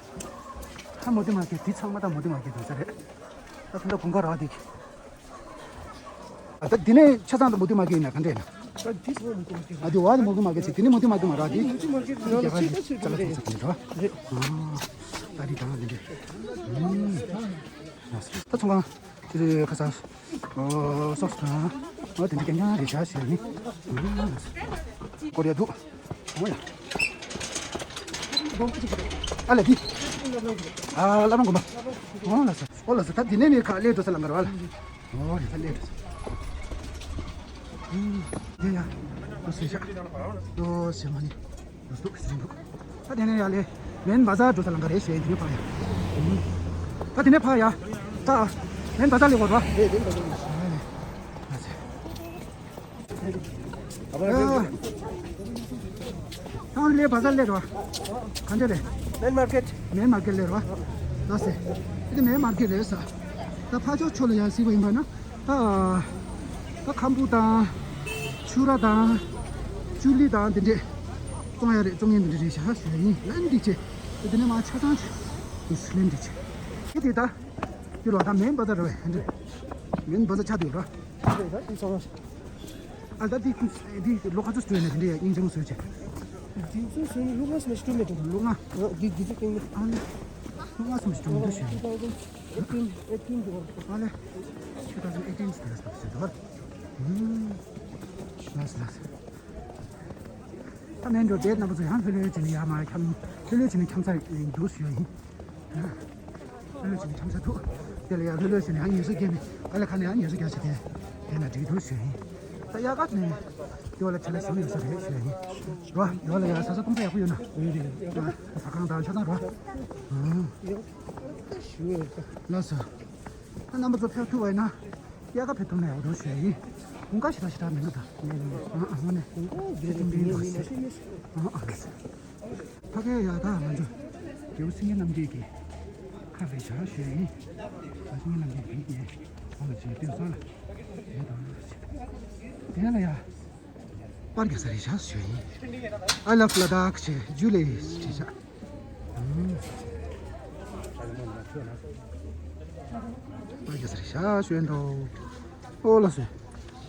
ད་མོ་ཏི་མར་ཀེཊ་འདི་ཚང་མ་ད་མོ་ཏི་མར་ཀེཊ་དོན་ས་རེད། ད་ད་ལྟ་དགུན་ཁ་རག་འདི། ཨ་ད་འདི་ནས་ཆ་ཚང་ད་མོ་ཏི་མར་ཀེཊ་ཡིན་ན་ག་འདྲ་ཡིན་ན། ད་འདི་ཚོ་མོ་ཏི་མར་ཀེཊ་ཨ་འདི་བ་འདི་མོ་ཏི་མར་ཀེཊ་ཟེར། འདི་ནས་མོ་ཏི་མར་ཀེཊ་མ་རག་འདི། མོ་ཏི་མར་ཀེཊ་ནང་ལ་ཆེ་ད་ཆེ་རེད། རེད། ཨ་ད་འདི་དང་འདི་འདྲ། ཨུམ། ད་ཚོང་ཁང་། དེ་ཁ་སང་། ཨོ་སོགས་དང་། ཨོ་དེ་འདྲ་རྐྱང་རྐྱང་རེད་ཤག་ཞེས་ནི། ཀོ་རི་ཡ་འདུག་ཨོ་ཡ། ཨ་ལས་འདི། ཨ་བླ་བྲང་དགོན་པ། ཨོ་ལགས་སོ། ཨོ་ལགས་སོ། ད་འདི་ནས་ནི་ཁ་ལས་འགྲོ་ས་ལ་འགར་བ་ལ། ཨོ་ཡ་ད་ལས་འགྲོ་ས། ཡ་ཡ། ཨོ་སེ་ཤ། ཨོ་སེ་མ་ནི། འདུག་ཟིན་འདུག་ད་དེ་ནས་ཡ་ལེ། མེན་བ་ཛར་འགྲོ་ས་ལ་འགར་རེད་ཞེས་དེ་ནས་ཕར་ཡ། ད་དེ་ནས་ཕར་ཡ། ད། མེན་བ་ཛར་ལེ་གོ་ར། རེད་རེད་རེད། ཨ་ལེ། ཨ་ཙི། ཨ་ཕ་རེད། ད་ལེ་བ་ཛར་ལེ་ར། གང་ཅི་ལེ། མེན་མར་ཀེཊ། མེན་མར་ཀེཊ་ལེ་ར། ད་སེ། དེ་མེན་མར་ཀེཊ་རེད་ས། ད་ཕ་ཅོག་ཆོ་ལ་ཡ་སི་བ་ཡིན་པ་ན། ད། ད་ཁམ་བུ་དང་། ཆུ་ར་དང་། ཅུ་ལི་དང་དེ་འདྲས། བཙོང་ཡ་རེད། བཙོང་ཡ་འདི་འདྲས་རེད་ཤག་ཞུ་ཡ་ཡིན། ལན་འདི་ཆེ། དེ་ནས་མ་ཆ་ཚང་ཆུ། དེ་སུ་ལན་འདི་ཆེ། དེ་དེ་ད། དེ་རུ་ད་མེན་བ་ཛར་རེད་པས། འདི། མེན་བ་ཛར་ཆགས་འདུག་ར། རེད་ད་དེ་ཚོ། ཨ་ད་དེ་དེ་ལོ་ག་ཚོད་སྤྲོད་ནས་དེ་འདྲ་ཡ་སྙིང་རྗེ་མོ་བཟོས་བྱས། དེ་ཚོ་བཟོས་ནས་ལོ་ལྔ་ཙམ་ཞིག་སྤྲོད་མེད་འགྲོ། ལོ་ལྔ། ཨ་དེ་དེ་ཚོ་སྟེང་ནས། ཨ་ནི་ལོ་ལྔ་ཙམ་ཞིག་སྤྲོད་མི་འདུག་ཞུ། two thousand eighteen འདུག་ཨ་ལེ། two thousand eighteen ཟེར་ཟེར་ཟེར་འདུག་ཨུམ། ལགས་ལགས། ད་མེད་འགྲོ་བསྡད། རྣམ་པ་ཚོ་ཡང་ལྷོད་ལྷོད་བྱས་ནས་ཡར་མར་འཁྱམ། ལྷོད་ལྷོད་བྱས་ནས་འཁྱམ་ས་འདུག་ཞུ་ཡ་ཡིན། ལྷོད་ལྷོད་བྱས་ནས་འཁྱམ་ས་འདུག་དེ་ལ་ཡར་ལྷོད་ལྷོད་བྱས་ནས་ཡང་ངལ་གསོ་བརྒྱབ་ནས། ཨ་ལེ་ཁ་ནས་ཡང་ངལ་གསོ་རྒྱག་བྱས་ཏེ། དེ་ན་འགྲིག་འདུག་ཞུ་ཡ་ཡིན། ད་དབྱར་ཁ་ནས་དེ་བ་ལ་བྱས་ན་ཞུ་ཡོད་ས་རེད་ཞུ་ཡ་ཡིན། རོ་དེ་བ་ལ་ཡར་ས་ས་གཏོང་ས་ཡག་པོ་ཡོད་ན། ཨ་ཟ་ཁང་དང་ཆ་ཚང་རོ། ཨ་ལགས་སོ། ད་རྣམ་པ་ཚོ་ཕེབས་ཐུབ་པ་ཡིན་ན། དབྱར་ཁ་ཕེབས་ཐུབ་ན་ཡག་པོ་འདུག་ཞུ་ཡ་ཡིན། དགུན་ཁ་ཞེ་དྲག་ཞེ་དྲག་མིན་འདུག་ད། ཨ་ཨ་དངོས་གནས། དགུན་ཁ་དེ་ཚོ་མིན་འདུག་ཟེར། ཨ་ཨ་ལགས་སོ། ཕ་གིར་ཡ་ད་ང་ཚོ་རྒྱལ་པོ་སེང་གེ་རྣམ་རྒྱལ་གྱི་ཁ་རེད་ཤག་ཞུ་ཡ་ཡིན། ད་སེང་གེ་རྣམ་རྒྱལ་གྱི་ཡེ་འོང་ལ་བྱེད་སྟོན་ས་ལ་ཡོད་དང་། དེ་ལ་ཡ་པར་རྒྱག་ས་རེད་ཤག་ཞུ་ཡ་ཡིན། I love Ladakh ཞེས་ཇུ་ལེ་ཞེས་བྱ། ཨ་རྒྱ་སར་ཤ་ཞོན་དོ། ཨོ་ལགས་སོ།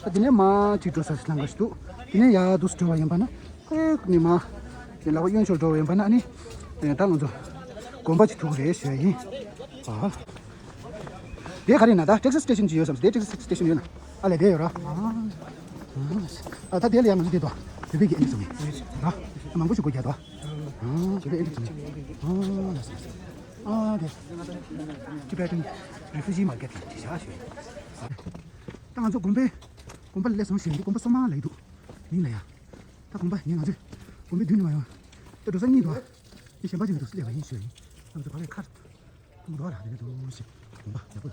ད་དེ་ནས་མ་ཅིག་འགྲོ་ས་ཞིག་ལང་ག་ཞིག་འདུག་དེ་ནས་ཡར་འདུག་སེ་འགྲོ་བ་ཡིན་པ་ན། ཨེ་ནི་མ། དེ་ལག་པ་གཡོན་ཕྱོགས་འགྲོ་བ་ཡིན་པ་ན་ཨ་ནི། ཨེ་ད་ང་ཚོ། དགོན་པ་ཅིག་ཐུག་གི་རེད་ཞུ་ཡ་ཡིན། ཨ། དེ་ག་རེ་ན་ད་ཊེག་སི་སི་ཊེ་ཤན་ཅིག་ཡོད་བསམ། དེ་ཊེག་སི་སི་ཊེ་ཤན་ཡོད་ན། ཨ་ལས་དེ་ཡོད་ར། ཨ་ད་དེ་ལ་ཡང་ང་ཚོ་དེ་དོ། བོད་པའི་གི་ཨེ་འདྲ་བཟོ་མི། ར། མང་པོ་ཞིག་སྒོ་རྒྱག་དོ། ཨ་དེ་ལ་ཨེ་འདྲ་བཟོ་མི། ཨ་ལགས་སོ་ལགས་སོ། ཨ་དེ། Tibetan Refugee Market ལ་ཅིག་བཞག་ཞུ། ད་ང་ཚོ་དགོན་པའི། དགོན་པ་ལ་སླེབས་སོང་ཞུ་ཡིན། དགོན་པ་སོ་མ་ལ་ཡི་འདུག་མིང་ལ་ཡ། ད་དགོན་པ་ངས་ང་ཚོའི། དགོན་པའི་མདུན་ནས་མ་ཡོང་། ད་འགྲོ་ས་གཉིས་འདུག་དེ་གཞན་པ་ཅིག་འདུག་སླེབས་པ་ཡིན་ཞུ་ཡིན། ང་ཚོ་བར་ལ་ཁར། མདོ་ལ་དེ་འདྲ་འདུག་ཞེས། དགོན་པ་ཡག་པོ།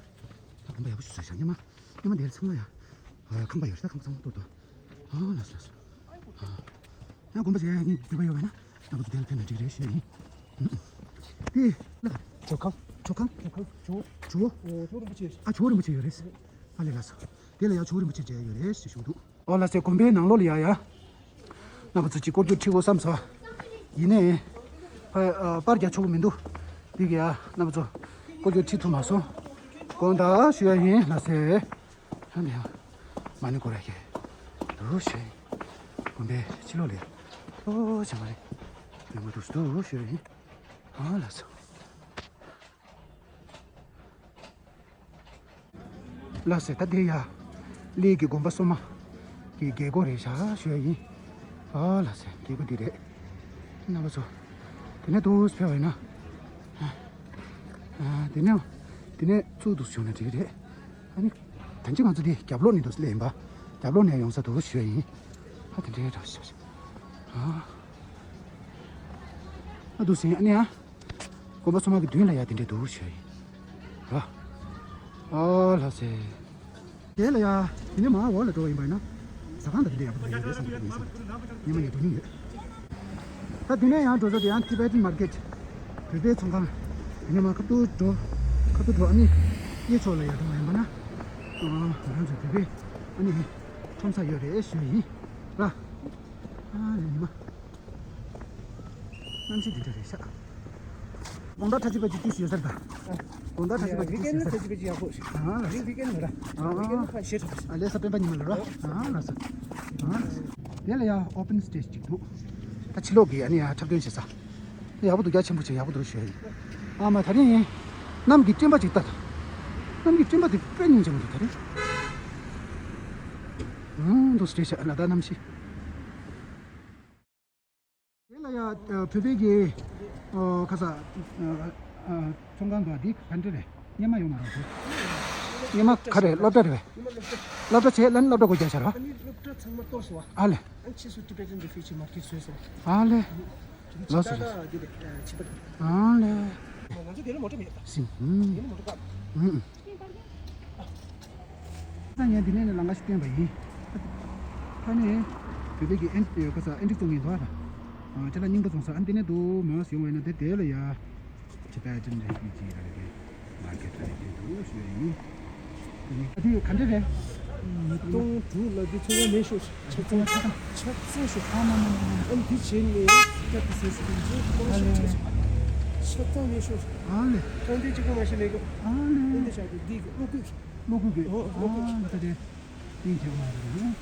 ད་དགོན་པ་ཡག་པོ་ཞིག་བཟོས་ཤག་སྔོན་མ། སྔོན་མ་འདིར་ཚང་མ་ཡ། ཁང་པ་ཡོད་རེད། ད་ཁང་པ་ཚང་མ་གཏོར་འདུག་ཨ་ལགས་སོ་ལགས་སོ། ཡང་དགོན་པ་ཞིག་ཡ་ཡིན་འདོད་པ་ཡོད་པ་ན། ད་ང་ཚོ་དེ་ལ་ཕེབས་ན་འགྲིག་རེད་ཞུ་ཡིན། དེ་ལ། ཇོ་ཁང་། ཇོ་ཁང་། ཇོ་ཁང་། ཇོ། ཇོ། ཨོ་ཇོ་རིན་པོ་ཆེ། ཨ་ཇོ་རིན་པོ་ཆེ་ཡོད་རེད། ཨ་ལས་ལགས་སོ། དེ་ལ་ཡ་ཇོ་རིན་པོ་ཆེ་མཇལ་ཡོད་རེད་ཞེས་ཞུ་འདུག་ཨོ་ལགས་སེ། དགོན་པའི་ནང་ལོགས་ལ་ཡ་ཡ། རྣམ་པ་ཚོ་ཅིག་སྐོར་རྒྱུག་ཁྲིད་དགོས་བསམ་སོང་། ཡིན་ནའི། ཕ་ཨ་པར་རྒྱག་ཆོག་གི་མི་འདུག་འདི་གི་ཡ་རྣམ་པ་ཚོ་སྐོར་རྒྱུག་ཁྲིད་ཐུབ་མ་སོང་། དགོངས་དག་ཞུ་ཡ་ཡིན་ལགས་སེ། ཧ་ནི་ཡ། མ་ཎི་སྐོར་ར་ཁྱེར། འདུག་ཞུ་ཡ་ཡིན། དགོན་པའི་ཕྱི་ལོགས་ལ་ཡ། ཨོ་བྱ་མ་རེད། ཡོང་གི་འདུག་འདུག་ཞུ་ཡ་ཡིན། ཨ་ལགས་སོ། ལགས་སེ། ད་དེ་ཡ། གླེ་གི་དགོན་པ་སོ་མ། གི་རྒྱལ་སྒོ་རེད་ཤག་ཞུ་ཡ་ཡིན། ཨ་ལགས་སེ། རྒྱལ་སྒོ་འདི་རེད། རྣམ་པ་ཚོ། དེ་ནས་འདུག་སེ་ཕེབས་པ་ཡིན་ན། ཨ། དེ་ནས། དེ་ནས་ཚུར་འདུག་སེ་བྱུང་ན་འགྲིག་གི་རེད། ཨ་ནི། ད་ཅི་ང་ཚོ་འདི་རྒྱབ་ལོགས་ནས་འདུག་སེ་སླེབས་ཡིན་པ། རྒྱབ་ལོགས་ནས་ཡོང་ས་འདུག་ཞུ་ཡ་ཡིན། ཨ་དེ་འདྲའི་འདྲ་ཞུ། ཨ། ཨ་འདུག་སེ་ཨ་ནི་ཨ། དགོན་པ་སོ་མ་གི་མདུན་ལ་ཡ་དེ་འདྲའི་འདུག་ཞུ་ཡ་ཡིན། ར། ཨ་ལགས་སེ། དེ་ལ་ཡ། དེ་ནས་མར་འོག་ལ་འགྲོ་བ་ཡིན་པ་ཡིན་ན། ཟ་ཁང་དང་དེ་འདྲ་ཡག་པོ་འདུག་ཡོད་རེད་བསམ་གྱི་ཡིན་བསམ། ཉི་མ་ཉི་འགྲོ་སྙིང་ཡོད། ད་དེ་ནས་ཡང་འགྲོ་ས་དེ་ཡང་Tibetan Market། བོད་པའི་ཚོང་ཁང་། དེ་ནས་མར་ཁ་ཐུག་འགྲོ། ཁ་ཐུག་འགྲོ་ཨ་ནི། གཡས་ཕྱོགས་ལ་ཡ་འགྲོ་བ་ཡིན་པ་ན། ང་རང་ཚོ་བོད་པའི་ཨ་ནི། ཁྲོམ་ས་ཡོད་རེད་ཞུ་ཡིན། ར། ཨ་ནི་ཉི་མ། གནམ་གཤིས་འདི་འདྲ་རེད་ཤག་དགོང་དག་ཁྲ་ཆིལ་པ་ཅིག་ཏོག་ཙམ་ཡོད་ས་རེད་ད། དགོང་དག་ཁྲ་ཆིལ་པ་ཅིག་ཏོག་ཙམ་ཡོད་ས་རེད། ཨ་ལགས་སོ། ཨ་ལགས་སོ། ཨ་ལས་ས་སྤེན་པ་ཉི་མ་ལ་ར། ཨ་ལགས་སོ། ཨ་ལགས་སོ། དེ་ལ་ཡང་open stage ཅིག་འདུག་ད་ཕྱི་ལོགས་ཀྱི་ཨ་ནི་ཡང་འཁྲབ་སྟོན་བྱེད་ས། ཡག་པོ་འདུག་རྒྱ་ཆེན་པོ་བྱས་ཡག་པོ་འདུག་ཞུ་ཡ་ཡིན། ཨ་མ་ད་རིང་། གནམ་གྱི་སྤྲིན་པ་ཅིག་ལྟ་ད། གནམ་གྱི་སྤྲིན་པ་དེ་དཔེ་སྙིང་རྗེ་མོ་འདུག་ད་རིང་། ཨང་འདུག་སེ་བྱས་ལ་ད་གནམ་གཤིས། དེ་ལ་ཡ་བོད་པའི་གི་ཨོ་ཁ་ས་ཨ་ཨ་ཚོང་ཁང་དུ་འདི་ག་འདྲ་རེད། སྔོན་མ་ཡོང་མ་རེད་དེ། སྔོན་མ་ག་རེ་སློབ་གྲྭ་རེད་པས། སློབ་གྲྭ་བྱས་ལན་སློབ་གྲྭ་སྒོ་རྒྱག་བྱ་ར། ཨ་ནི་སློབ་གྲྭ་ཚང་མ་གཏོར་སོང་བ། ཨ་ལེ། ཨ་ནི་ཕྱིས་སུ་Tibetan Refugee Market བཟོས་སོང་། ཨ་ལེ། ལགས་སོ་ལགས་སོ། ཨ་ལེ། ང་ཚོ་དེ་ལ་མོ་ཊ་མེད་ད། སིང་། ཨུམ། དེ་ལ་མོ་ཊ་བཀག་ཨུམ། ད་ངས་འདི་ནས་ནས་ལམ་ཁ་ཞིག་བསྟན་པ་ཡིན། ད་ནས་བོད་པའི་གི་ཨེན་ཁ་ས་ཨེ་འགྲིག་བཙོང་མཁན་འདུག་ཨ། ཅ་ལག་རྙིང་པ་བཙོང་ས་ཨ་འདི་ནས་འདུག་མོས་ཡོང་བ་ཡིན་ན་དེ་དེ་ལ་ཡ། Tibetan Refugee ལ་རེད། མར་ཀེ་ཊི་ལ་རེད་འདུག་ཞུ་ཡ་ཡིན། ཨ་དེ་ག་འདྲ་རེད། ཉིས་སྟོང་དྲུག་ལ་དེ་ཚོང་བ་མེད་ཤོག་ཆ་ཚང་ཆ་ཚང་ཤོག་ཨ་མ་མ་མ་མ། ཨ་འདི་བྱས་ནས་སྐྱབས་དེ་ཟེར་ཟེར་གྱི་ཚོ་ཁོང་ཤོག་ཆ་ཚང་ཆ་ཚང་མེད་ཤོག་ཨ་ལེ། ཁོང་འདི་གཅིག་པོ་མ་ཤེས་མེད་གི་ཨ་ལེ། འདི་འདི་བྱ་དེ་འདི་གི་བློ་ཀུན་གི་བློ་ཀུན་གི་ཨོ་བློ་ཀུན་གི་ཨ་ད་དེ་ཏིང་ཁྱེར་མ་རེད།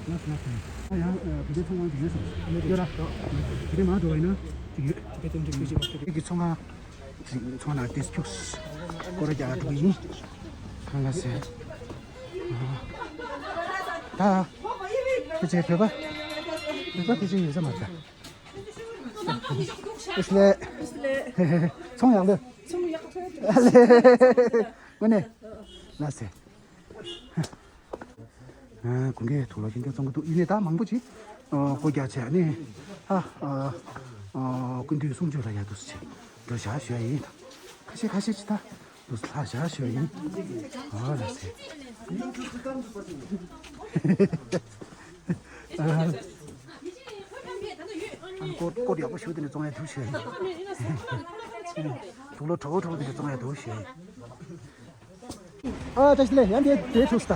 ལགས་ལགས། ཡང་བོད་པའི་ཚོང་ཁང་དེ་ཡོད་སོང་། ཡོད་ར། བོད་པའི་མང་དུ་བ་ཡིན་ན་ཅིག་ཡོད། བོད་པའི་ཚོང་ཁང་ཚོང་ཁང་དེ་ཁྱུག་སྐོར་ར་རྒྱག་འགྲོ་གི་ཡིན། གང་ལ་ཟེར། ད་ཕལ་ཆེར་བོད་པ་བོད་པ་ཕལ་ཆེར་ཡོད་ས་མ་རེད་ད། ཨིས་ལེ། ཚོང་ཡག་ལེ། ཚོང་ཡག་ཐོན། དངོས་གནས། ལགས་སེ། ཨ། དགུན་ཁའི་དུག་ལོག་ཁྱེར་མཁན་བཙོང་གི་འདུག་ཡིན་ནའི་ད་མང་པོ་ཅིག་ཨ། སྒོ་རྒྱག་བྱས་ནས། ཨ། ཨ། ཨ། སྐུ་མདུན་གསུང་ཆོས་ལ་ཡར་འདུག་སེ་བྱས་འགྲོ་བཞག་ཞུ་ཡ་ཡིན། ཁ་ཤས་ཁ་ཤས་ཅིག་ད་འདུག་སེ་ལྷག་བཞག་ཞུ་ཡ་ཡིན། ཨ། ལགས་སེ། ཨ། སྐོར་སྐོར་ཡག་པོ་ཞུ་དེ་ནས་བཙོང་ཡ་འདུག་ཞུ་ཡ་ཡིན། དུག་ལོག་གྲོགས་པོ་གྲོགས་པོ་དེ་ནས་བཙོང་ཡ་འདུག་ཞུ་ཡ་ཡིན། ཨ། བཀྲ་ཤིས་བདེ་ལེགས། ཡང་དེ་དེ་ཐུག་སྟ།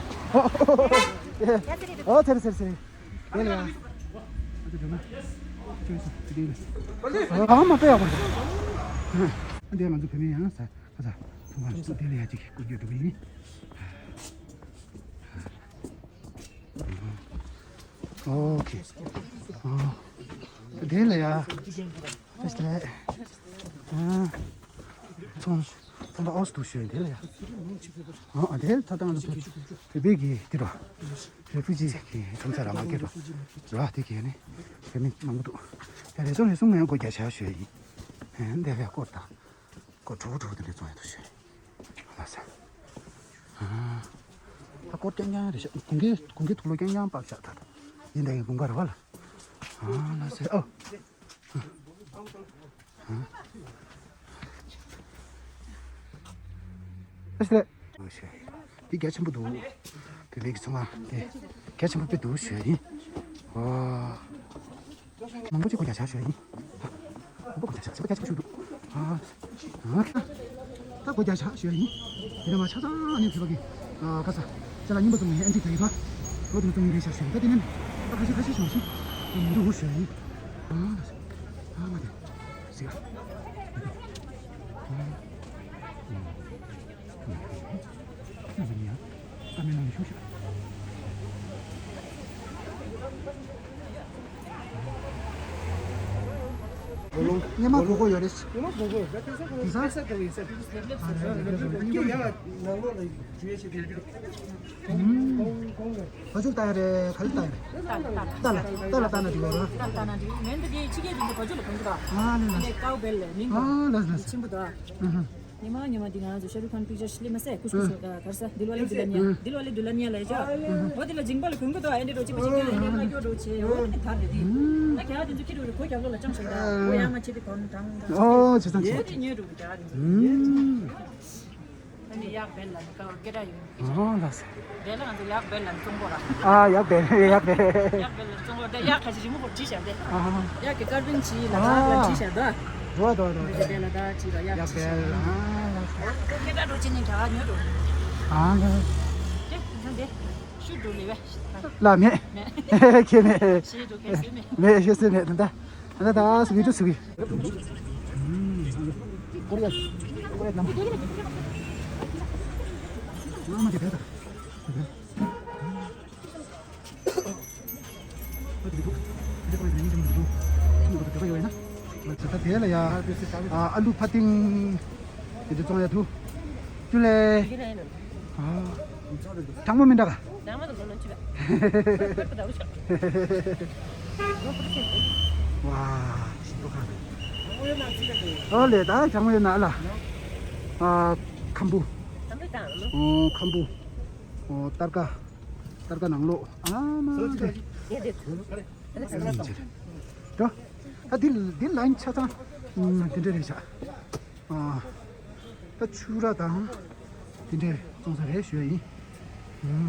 ཨོ་ཚེ་རིང་ཚེ་རིང་ཚེ་རིང་། དེ་ལ་ཡ། ཨ་མ་དཔེ་ཡག་པོ་འདུག་ཨ་འདི་ང་ཚོ་བུད་མེད་ཡང་ཟ་ཁ་ཟ་ཐུག་པ་ཞིག་དེ་ལ་ཡ་ཅིག་སྐུ་རྒྱུ་འགྲོ་གི་ཡིན། ཨོ་ཁེ། ཨོ། དེ་ལ་ཡ། བཀྲ་ཤིས་བདེ་ལེགས། ཨ། ཚོང་ཚོང་པ་ཨོ་སི་འདུག་ཞུ་ཡ་དེ་ལ་ཡ། ཨ། དེ་ལ་ད་ལྟ་ང་ཚོ་བོད་པའི་གི་དེ་རོ། རེ་ཕུ་ཇི་གི་ཁྲོམ་ས་ར་མ་ཀེ་རོ། ར་དེ་གི་ནི་བོད་མི་མང་པོ་འདུག་ཡ་རེ་ཟུང་རེ་ཟུང་ངས་སྒོ་རྒྱག་བྱ་ཞུ་ཡ་ཡིན། ཨ། དེ་ལ་ཡ་སྐོར་དང་། སྐོར་གྲོགས་པོ་གྲོགས་པོ་དེ་འདྲ་བཙོང་ཡ་འདུག་ཞུ་ཡ་ཡིན། ལགས་སེ། ཨ། ད་སྐོར་རྐྱང་རྐྱང་རེད་ཤག་དགུན་ཁའི་དགུན་ཁའི་དུག་ལོག་རྐྱང་རྐྱང་ཕབ་ཤག་ད་ད། ཡིན་ད་ཡིན་དགུན་ཁ་རེད་བ་ལ། ཨ། ལགས་སེ། ཨོ། ཨ། ལགས་སེ། འདི་རྒྱ་ཆེན་པོ་འདུག་དེ་ལས་ཀྱི་ཚོང་ཁང་དེ་རྒྱ་ཆེན་པོ་དཔེ་འདུག་ཞུ་ཡ་ཡིན། ཨོ། མང་པོ་ཅིག་སྒོ་རྒྱག་བྱ་ཞུ་ཡ་ཡིན། མང་པོ་སྒོ་རྒྱག་བྱ་ཞེ་པོ་རྒྱ་ཆེན་པོ་ཞིག་འདུག་ཨ། ཨ། ད་སྒོ་རྒྱག་བྱ་ཞུ་ཡ་ཡིན། དེ་ནས་མ་ཆ་ཚང་ནས་བོད་པ་གི། ཨ། ཁ་ས། ཅ་ལག་རྙིང་པ་བཙོང་བའི་ཨན་ཊིག་ད་ཡིན་པ། ལོ་དེ་ནས་བཙོང་གི་རེད་ཤག་ཞུ་ཡ་ཡིན། ད་དེ་ནས་ད་ཁ་ཤས་ཁ་ཤས་ཤོག་ཤིག་མི་འདུག་ཞུ་ཡ་ཡིན། ཨ། ཨ་མ་དེ། ཟིག་ཨ། ཨ། ཨ། ཨ། ཨ། ཨ། ཨ། སྔོན་མ་གོ་གོ་ཡོད་རེད། སྔོན་མ་གོ་གོ་ཡོད་རེད། དེང་སང་། དེང་སང་། དེང་སང་གོ་གོ་ཡོད་རེད། ཨ་རེད་རེད་རེད་རེད། ཡ་ནང་ལོགས་ལ་འཇུ་ཡས་བྱེད་དེ་རེད། ཨུམ། གོང་གོང་རེད། བ་ཕྱུགས་བཏང་ཡ་རེད། ག་ལེར་བཏང་ཡ་རེད། རྟ་ལ་རྟ་ལ་རྟ་ལ་རྟ་ལ་བཏང་ན་འགྲིག་གི་རེད། རྟ་ལ་བཏང་ན་འགྲིག་མིན་འདི་དེ་ཕྱི་རྒྱལ་དེ་ཚོ་བ་ཕྱུགས་ལ་གོན་གི་རེད། ཨ་ལེ་ལེ། དེ་ནས་ཀའོ་བེལ་ལ་མིང་གོ། ཨ་ལེ་ལེ། ཆེན་པོ་དང་། ཨ་ཧ། ཉི་མ་ཉི་མ་འདི་ང་ཚོ་ཤ་རུ་ཁན་པིག་ཅར་ཤི་ལི་མ་སེ་ཀུས་ཀུས། ཨ། གར་ས་དིལ་ཝ་ལི་དུལ་ཧན་ནི་ཡ། ཨ། དིལ་ཝ་ལི་དུལ་ཧན་ནི་ཡ་ལ་ཡ་ཅོ། ཨ། འོ་དེ་ལ་མཇིང་པ་ལ་གོན་གི་འདུག་ཨ་འདྲེ་འགྲོ་ཅི་པ་ཅི་ཀྱང་ཡོད་ནས་ལ་ཀྱོ་འགྲོ་ཆེ་འོ་ནི་ཐར་རེ་དི། ཨ་རྒྱ་དེ་ཚོ་ཁྱི་འགྲོ་རེ་གོ་རྒྱབ་ལོ་ལ་ཅང་ཤོད་ད། འོ་ཡ་མ་ཆེ་དེ་གོན་དང་དང་། ཨོ་ཆེ་ཚང་ཆེ། འོ་དེ་ཉོས་འགྲོ་གི་རྒྱ་དེ་ཚོ། ཨ། ཨ་ནི་ཡག་བེལ་ལ་ནི་ཀ་བ་སྐད་གྲགས་ཡོད། ཨ་ལགས་སེ། དེ་ལ་ང་ཚོ་ཡག་བེལ་ལ་ནི་བཙོང་གོ་ར། ཨ་ཡག་བེལ་ཡག་བེལ། ཡག་བེལ་ལ་བཙོང་གོ་དེ་ཡག་ཁ་ཤས་རི་མོ་བོ་བྲིས་བཞག་དེ། ཨ། ཡག་གི་ཀར་བིན་ཅི་ལ་ཨ་ད་ལ་བྲིས་བཞག་ད། རོ་རོ་རོ་རོ། དེ་དེ་ལ་ད་ཅི་ལ་ཡག་ཡག་བེལ། ཨ་ལགས་སེ། ཡག་བེལ་ད་འགྲོ་ཅི་ནི་ག་བ་ཉོ་འགྲོ། ཨ་ལགས། དེ་ད་དེ་ཤུ་འགྲོ་ལེ་བས། ལ་མེད། མེད། ཁྱེད་མེད། ཤེས་འགྲོ་ཁྱེད་ཟེར་མེད། མེད་ཤེས་ཟེར་མེད་ད། ད་ད་ད་སུ་བི་ཏུ་སུ་བི། ཀོ་རི་ཡ། ཀོ་རི་ཡ་ནམ། ང་མ་དེ་བས་ད། ད་དེ་ལ་ཡ། ཨ་ལུ་ཕ་ཏིང་། དེ་ཚོ་བཙོང་ཡ་ཐུ། ཅུ་ལེ། ཨ། གྲང་མོ་མི་འདྲ་ག་ཝ། ཨོ་ལེ་ད་གྲང་མོ་ཡོད་ན་ཨ་ལ། ཨ། ཁམ་བུ། ཨོ་ཁམ་བུ། ཨོ་སྟར་ཀ་སྟར་ཀ་ནང་ལོགས་ཨ་མ་ཏེ། འགྲོ། ད་འདི་འདི་ལ་ཡིན་ཆ་ཚང་། ཨུམ། དེ་འདྲ་རེད་ཤག་ཨ། ད་ཕྱུ་ར་དང་། དེ་འདྲའི་བཙོང་ས་རེད་ཞུ་ཡ་ཡིན། ཨུམ།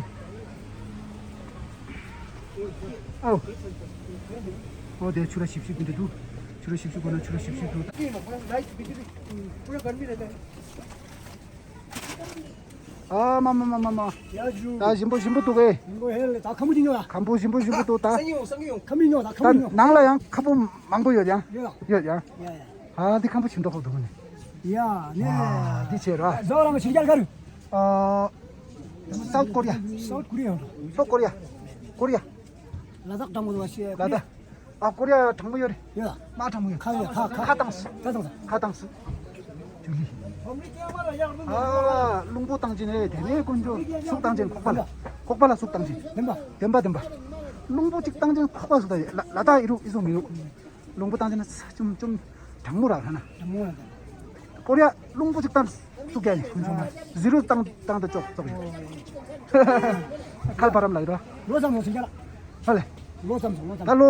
ཨོ། ཨོ་དེ་ཕྱུ་ར་བཞི་བཅུ་དེ་འདྲ་འདུག་ཕྱུ་ར་བཞི་བཅུ་དགོས་ན་ཕྱུ་ར་བཞི་བཅུ་འདུག་ཨ་མ་མ་མ་མ་མ། ཡ་ཇུ། ད་ཞིམ་པོ་ཞིམ་པོ་འདུག་གས། ཞིམ་པོ་ཧེ་ལེ་ད་ཁམ་བུ་ཅི་ཉོ་ཡ། ཁམ་བུ་ཞིམ་པོ་ཞིམ་པོ་འདུག་ད། སང་ཉིན་ཡོང་སང་ཉིན་ཡོང་ཁམ་བུ་ཉོ་ད་ཁམ་ད་བུ་ཉོ། ནང་ལ་ཡང་ཁ་སྤུ་མང་པོ་ཡོད་ཡ། ཡོད་ལ། ཡོད་ཡ། ཡ་ཡ། ཨ་འདི་ཁམ་བུ་ཞིམ་མདོག་ཁ་འདུག་ནི། ཡ་ནི། ཨ་འདི་བྱས་ར། ཟོ་རང་གི་ཕྱི་རྒྱལ་ག་རུ། ཨ། སའུཐ་ཀོ་རི་ཡ། སའུཐ་ཀོ་རི་ཡ་འགྲོ། སའུཐ་ཀོ་རི་ཡ། ཀོ་རི་ཡ། ལ་དྭགས་གྲང་མོ་འདུག་བ་ཤེས། ལ་དྭགས། ཨ་ཀོ་རི་ཡ་གྲང་མོ་ཡོད་རེད། ཡོད། དམག་གྲང་མོ་ཡོད། ཁ་ཡོད། ཁ་ཁ། ཁ་བཏང་སོང་། ཁ་བཏང་སོང་། ཁ་བཏང་སོང་། ཇུ་ལི། ཨ་རླུང་བུ་བཏང་ཅིང་ནས་དེ་ནས་དཀོན་མཆོག་ཚུགས་བཏང་ཅིང་ཁོག་པ་ལ། ཁོག་པ་ལ་ཚུགས་བཏང་ཅིང་། བདེན་པ། བདེན་པ་བདེན་པ། རླུང་བུ་གཅིག་བཏང་ཅིང་ཁོག་པ་ཚུགས་བཏང་ཡོད། ལ་ལ་དྭགས་ཨི་རུ་ཨི་སོ་མི་རུ། རླུང་བུ་བཏང་ཅིང་ན་ཚ་ཅུམ་ཅུམ་གྲང་མོ་ར་ཧ་ན། གྲང་མོ་ར། ཀོ་རི་ཡ་རླུང་བུ་གཅིག་བཏང་། ཚུགས་ཀྱང་ནི་ཁོང་ཚོ་མ་ཟི་རུ་བཏང་བཏང་དུ་ཅོག་ཙོག་ཡོད། ཁལ་པ་རམ་ལ་ཡོད་ར། ལོ་ཙམ་ལོ་ཟིན་རྒྱ་ལ། ཧ་ལེ། ལོ་ཙམ་སོང་ལོ་ཙམ། ད་ལོ་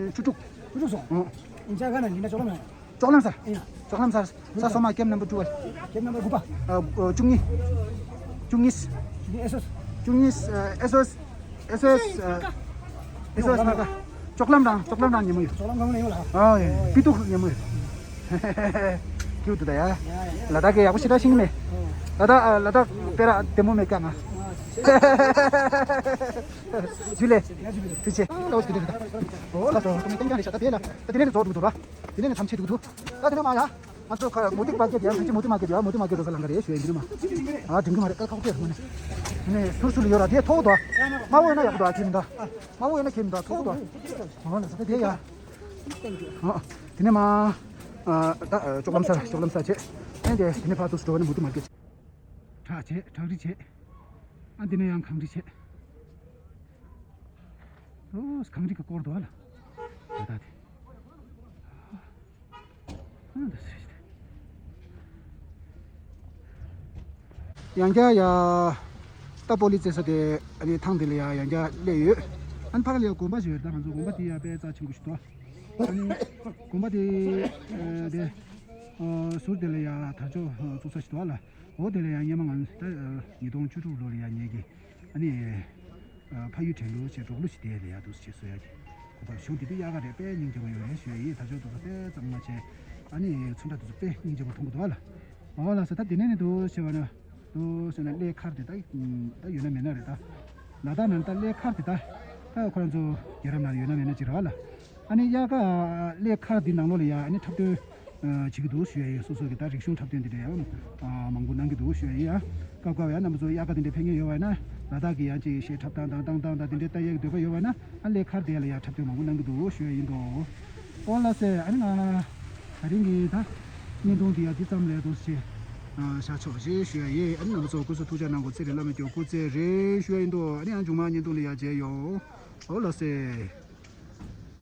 བཅུ་དྲུག་བཅུ་དྲུག་སོང་། ཨོ། ཨིན་ཅག་ག་ན་ཡིན་ན་ཅོག་ལམ་ཡང་། ཅོག་ལམ་སར། ཨིན། ཅོག་ལམ་སར། ས་སོ་མ་ཀེམ་ནམ་བར་ཊུ་བ། ཀེམ་ནམ་བར་དགུ་པ། ཨ་བཅུ་གཉིས། བཅུ་གཉིས། ཨེ་སོ་ཨེ་སོ། བཅུ་གཉིས་ཨེ་སོ་ཨེ་སོ། ཨེ་སོ་ཨེ་སོ་ཨེ་སོ་ཨེ་སོ་ཨེ་སོ་ཨེ་སོ་ཨེ་སོ། ཅོག་ལམ་རང་ཅོག་ལམ་རང་ཉེ་མོ་ཡོད། ཅོག་ལམ་གང་ནས་ཡོད་ལ། ཨ་ཡེ་པི་ཏུ་ཉེ་མོ་ཡོད། ཀྱུ་ཏུ་ད་ཡ། ལ་དྭགས་ཀྱི་ཡག་པོ་ཞེ་དྲག་ཤེས་ཀྱི་མེད། ལ་དྭགས་ཨ་ལ་དྭགས་དཔེ་ར་བདེ་མོ་མེད་ཀྱང་ང་། ཇུ་ལེ། ཐུགས་རྗེ་ཆེ། ལ་འོ་ཞིག་དེ་རེད་ད། འོ་ལ་སོ་ཀུ་མི་ཏན་ཀྱང་རེད་ཤག་ད་དེ་ལ་ད་དེ་ནས་ནས་རྫོགས་འདུག་འདུག་ར། དེ་ནས་ནས་མཚམས་ཆད་འདུག་འདུག་ར། ད་དེ་ནས་མ་ཡ། ང་ཚོ་ཁ་མུ་ཏིག་མར་ཀེཊ་ཡ། ཕལ་ཆེར་མུ་ཏིག་མར་ཀེཊ་ཡ། མུ་ཏིག་མར་ཀེཊ་རོ་ས་ལང་ཀ་རེད་ཞུ་ཡ་ཡིན་གྱི་མ། ཨ་དྲན་གྱི་མ་རེད། ཀ་ཁག་ཏེ་རུ་ནས། ནས་ཟུར་ཟུར་ལ་ཡོད་ར་དེ་ཐོག་དོ། དམར་པོ་ཡོད་ན་ཡག་པོ་འདུག་ཨ་ཁྱེད་མི་འདུག་དམར་པོ་ཡོད་ན་ཁྱེད་མི་འདུག་ཐོག་དོ། ཨོ་ལ་ས་དེ་ཡ། ཨ་དེ་ནས་མ། ཨ་ད་ཅོག་ལམ་ས་ཅོག་ལམ་ས་བྱས། ཨེ་དེ་དེ་ནས་ཕར་ཚུར་འགྲོ་བ་ནས་མུ་ཏིག་མར་ཀེཊ། བྲག་བྱས། བྲག་རི་བྱས། ཨ་འདི་ནས་ཡང་གངས་རི་བྱས། ཨོ་གངས་རི་གི་སྐོར་དུ་ཨ་ལ། ད་ལྟ་དེ། ཨ་འདི་སེ་ཡང་བསྐྱར་ཡ། ད་པོ་ལི་རྩེ་ས་དེ་ཨ་ནི་ཐང་དེ་ལ་ཡ་ཡང་བསྐྱར་སླེབས་ཡོད། ཨ་ནི་ཕ་གི་ལ་ཡ་དགོན་པ་ཞིག་ཡོད། ད་ང་ཚོ་དགོན་པ་དེ་ཡ་དཔེ་རྩ་ཆེན་པོ་ཞིག་འདུག་ཨ་ནི་དགོན་པ་དེ་ཨ་དེ་ཨ་ཟུར་དེ་ལ་ཡ་དར་ལྕོག་བཙུགས་ས་ཞིག་འདུག་ཨ་ལ། འོ་དེ་ལ་ཡང་སྔོན་མ་ང་ད་ཉིས་སྟོང་བཅུ་དྲུག་ལོ་ལ་ཡང་ངེད་ཀྱི་ཨ་ནི་ཕ་ཡུལ་དྲན་གླུ་བྱས་འབྲོག་གླུ་ཞིག་དེ་ལ་ཡང་འདུག་སེ་བྱས་བཟོ་ཡ་གི་གོ་སྐབས་བྱུང་། དེ་དུས་དབྱར་ཁ་རེད། དཔེ་སྙིང་རྗེ་པོ་ཡོད་རེད་ཞུ་ཡ་ཡིན། ད་ཆོག་འདུག་དཔེ་གཙང་མ་བྱས། ཨ་ནི་ཚོན་ཁྲ་དེ་ཚོ་དཔེ་སྙིང་རྗེ་པོ་མཐོང་གི་འདུག་ཨ་ལ། འོ་ལགས་སོ། ད་དེ་ནས་ནི་འདུག་ཟེར་བ་ན་འདུག་ཟེར་ན་གླེ་མཁར་དེ་ད་ད་ཡོད་ན་མེད་ན་རེད། ད་ལ་དྭགས་ནང་ད་གླེ་མཁར་དེ་ད་ད་ཁོ་རང་ཚོ་རྒྱལ་རབས་ནང་ཡོད་ན་མེད་ན་ཅིག་རེད་བ་ལ། ཨ་ནི་དབྱར་ཁ་གླེ་མཁར་འདི་ནང་ལོགས་ལ་ཡ་ཨ་ནི་འཁྲབ་སྟོན་ཨ་བྱེད་ཀྱི་འདུག་ཞུ་ཡ་ཡིན། སོ་སོ་གི་ད་རིག་གཞུང་འཁྲབ་སྟོན་འདི་འདྲ་ཡང་ཨ་མང་པོ་གནང་གི་འདུག་ཞུ་ཡ་ཡིན། ཨ་སྐབས་སྐབས་ཡང་རྣམ་པ་ཚོ་དབྱར་ཁ་འདི་འདྲ་ཕེབས་མཁན་ཡོད་པ་ཡིན་ན་ལ་དྭགས་ཀྱི་ཡང་ཅིག་གཞས་འཁྲབ་སྟངས་དང་བཏང་སྟངས་དང་འདི་འདྲ་ལྟ་ཡག་གི་འདོད་པ་ཡོད་པ་ན་ཨ་གླེ་མཁར་དེ་ལ་ཡང་འཁྲབ་སྟོན་མང་པོ་གནང་གི་འདུག་ཞུ་ཡ་ཡིན་དོ། ཨོ་ལགས་སེ། ཨ་ནི་ང་ད་རིང་གི་ད་བརྙན་ཐུང་འདི་ཡང་འདི་ཙམ་ལས་འདུག་ཞེས་བཞག་ཆོག་ཞེས་ཞུ་ཡ་ཡིན། ཨ་ནི་རྣམ་པ་ཚོ་སྐུ་གཟུགས་ཐུགས་ཅག་གནང་དགོས། ཚེ་རིང་བླ་མ་མཆོག་སྐུ་ཚེ་རིང་ཞུ་ཡ་ཡིན་དོ། ཨ་ནི་ཡང་མཇུག་མ་བརྙན་ཐུང་ལ་ཡང་མཇལ་ཡོང་། ཨོ་ལགས་སེ།